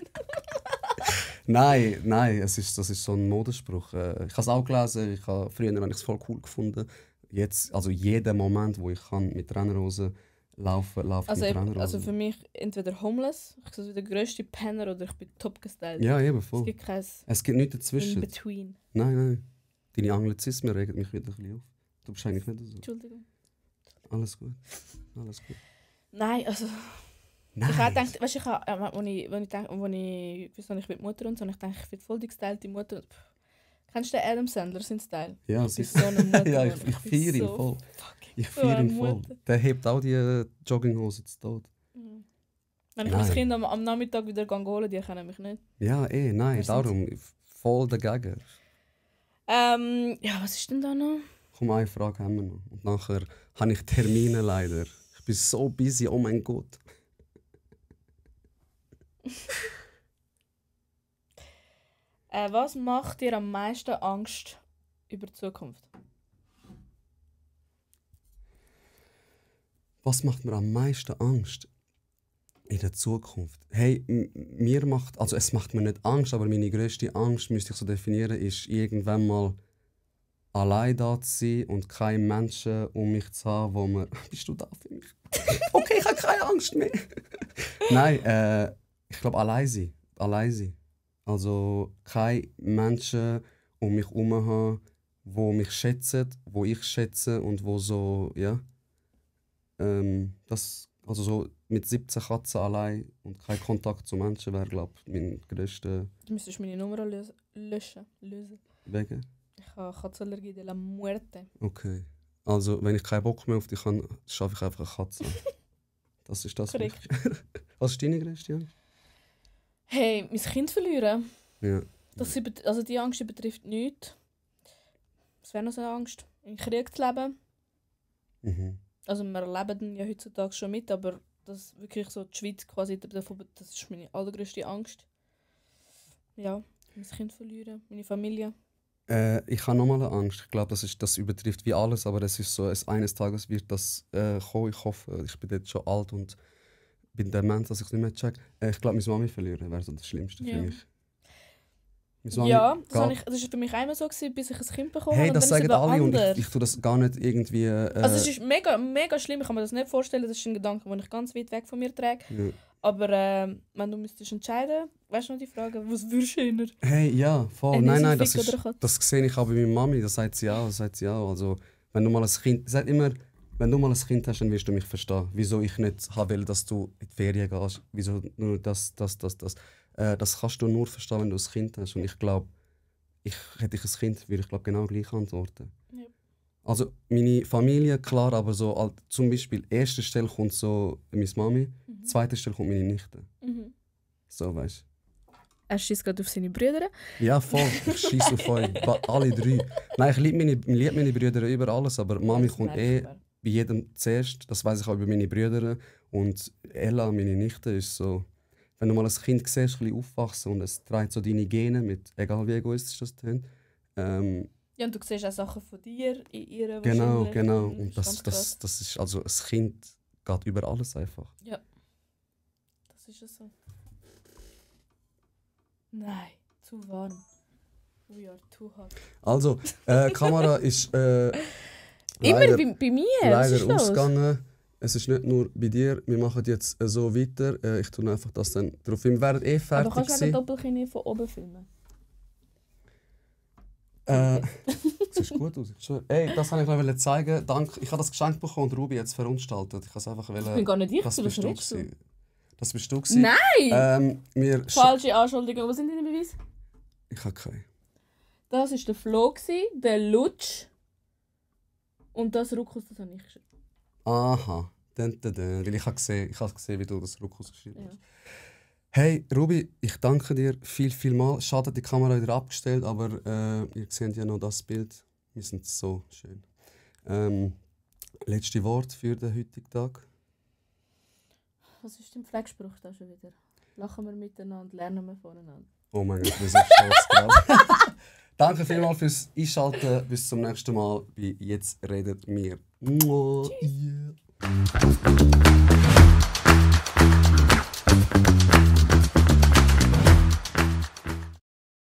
Nein, das ist so ein Modespruch. Ich habe es auch gelesen, früher habe ich es voll cool gefunden. Jetzt, also jeden Moment, wo ich kann mit Trainerhosen laufe ich mit Trainerhosen. Also für mich entweder homeless, ich bin der grösste Penner, oder ich bin top gestylt. Ja, eben Es voll. gibt kein Es gibt nichts in dazwischen. between. Nein. Deine Anglizismen regen mich wieder ein bisschen auf. Du bist eigentlich nicht so. Entschuldigung. Alles gut. Nein, also Nein. ich habe gedacht, weißt du, ich bin Mutter und so, und ich denke, ich bin voll die gestylte Mutter. Kennst du den Adam Sandler, seinen Style? Ja, Ich bin so eine Mutter. ja, Mann. ich feiere ihn bin voll. fucking Ich so feiere ihn eine voll. Mutter. Der hebt auch die Jogginghose zu Tod. Wenn ich Nein. mein Kind am Nachmittag wieder holen, die kennen mich nicht. Ja, nein, Wer darum. Voll dagegen. Ja, was ist denn da noch? Komm, eine Frage haben wir noch. Und nachher habe ich Termine leider. Ich bin so busy, oh mein Gott. Was macht dir am meisten Angst über die Zukunft? Was macht mir am meisten Angst in der Zukunft? Hey, es macht mir nicht Angst, aber meine grösste Angst, müsste ich so definieren, ist irgendwann mal allein da zu sein und keine Menschen um mich zu haben, wo man... Bist du da für mich? Okay, ich habe keine Angst mehr. Nein, ich glaube allein sein. Also keine Menschen um mich herum haben, die mich schätzen, wo ich schätze und wo so, ja... also so mit 17 Katzen allein und kein Kontakt zu Menschen wäre, glaube ich, mein grösster Du müsstest meine Nummer lösen. Wege. Ich habe Katzenallergie de la Muerte. Okay. Also, wenn ich keinen Bock mehr auf dich habe, schaffe ich einfach eine Katze. Das ist das. Korrekt. Was ist deine grösste Angst? Hey, mein Kind verlieren. Ja. Also die Angst betrifft nichts. Was wäre noch so eine Angst? Im Krieg zu leben. Mhm. Also wir leben ja heutzutage schon mit, aber das wirklich so die Schweiz quasi davon, das ist meine allergrößte Angst. Ja, mein Kind verlieren, meine Familie. Ich habe nochmal eine Angst. Ich glaube, das übertrifft wie alles, aber es ist so, eines Tages wird das kommen. Ich hoffe, ich bin jetzt schon alt und bin dement, dass ich es nicht mehr check. Ich glaube, meine Mami verlieren wäre so das Schlimmste für mich. Ja, das war für mich einmal so, bis ich ein Kind bekommen habe. Hey, das sagen alle und ich tue das gar nicht irgendwie... Also es ist mega, mega schlimm, ich kann mir das nicht vorstellen, das ist ein Gedanke, den ich ganz weit weg von mir trage. Ja. Aber wenn du müsstest entscheiden, weißt du noch die Frage, was würdest du eher? Hey, ja, voll. Ein Nein, Riesenfick oder das sehe ich auch bei meiner Mami, das sagt sie auch. Also, wenn du mal ein Kind... sagt immer, wenn du mal ein Kind hast, dann wirst du mich verstehen. Wieso ich nicht will, dass du in die Ferien gehst. Wieso nur das. das kannst du nur verstehen, wenn du ein Kind hast. Und ich glaube, hätte ich ein Kind, würde ich glaub, genau gleich antworten. Ja. Also meine Familie, klar, aber so zum Beispiel erste Stelle kommt so meine Mami, zweite Stelle kommt meine Nichte. Mhm. So, weißt Er schießt gerade auf seine Brüder. du? Ja, voll. Ich schieße auf euch. Alle 3. Nein, ich liebe meine Brüder über alles, aber Mami Das kommt merkt man. bei jedem zuerst. Das weiß ich auch über meine Brüder. Und Ella, meine Nichte, ist so, wenn du mal ein Kind siehst, ein bisschen aufwachsen und es trägt so deine Gene mit, egal wie egoistisch das tönt. Ja, und du siehst auch Sachen von dir in ihr. Genau, wahrscheinlich. genau. Und Und ganz krass. das ist, also ein Kind geht über alles einfach. Ja. Das ist es so. Nein, zu warm. We are too hot. Also, Kamera ist Immer leider, bei mir? Was ist leider los? ausgegangen. Es ist nicht nur bei dir, wir machen jetzt so weiter. Ich tue einfach das dann drauf. Wir werden Aber fertig kannst du auch sein. Doppelkinn von oben filmen? Das sieht gut aus. Ich schwöre. Ey, das wollte ich noch zeigen. Danke. Ich habe das Geschenk bekommen und Ruby jetzt verunstaltet. Ich habe es einfach Ich bin gar nicht ich, das was bist du redest du? gewesen. Das bist du gewesen. Nein! Falsche Anschuldigung. Was sind deine Beweise? Ich habe keine. Das war der Flo, der Lutsch und das Ruckus, das habe ich geschrieben. Aha. Weil ich habe gesehen, wie du das Ruckus geschrieben hast. Ja. Hey Ruby, ich danke dir viel mal. Schade, die Kamera wieder abgestellt, aber ihr seht ja noch das Bild. Wir sind so schön. Letzte Wort für den heutigen Tag. Was ist dein Pflegespruch da schon wieder? Lachen wir miteinander, lernen wir voneinander. Oh mein Gott, wir sind stolz gerade. Danke vielmals fürs Einschalten. Bis zum nächsten Mal bei Jetzt redet mir. Tschüss. Yeah.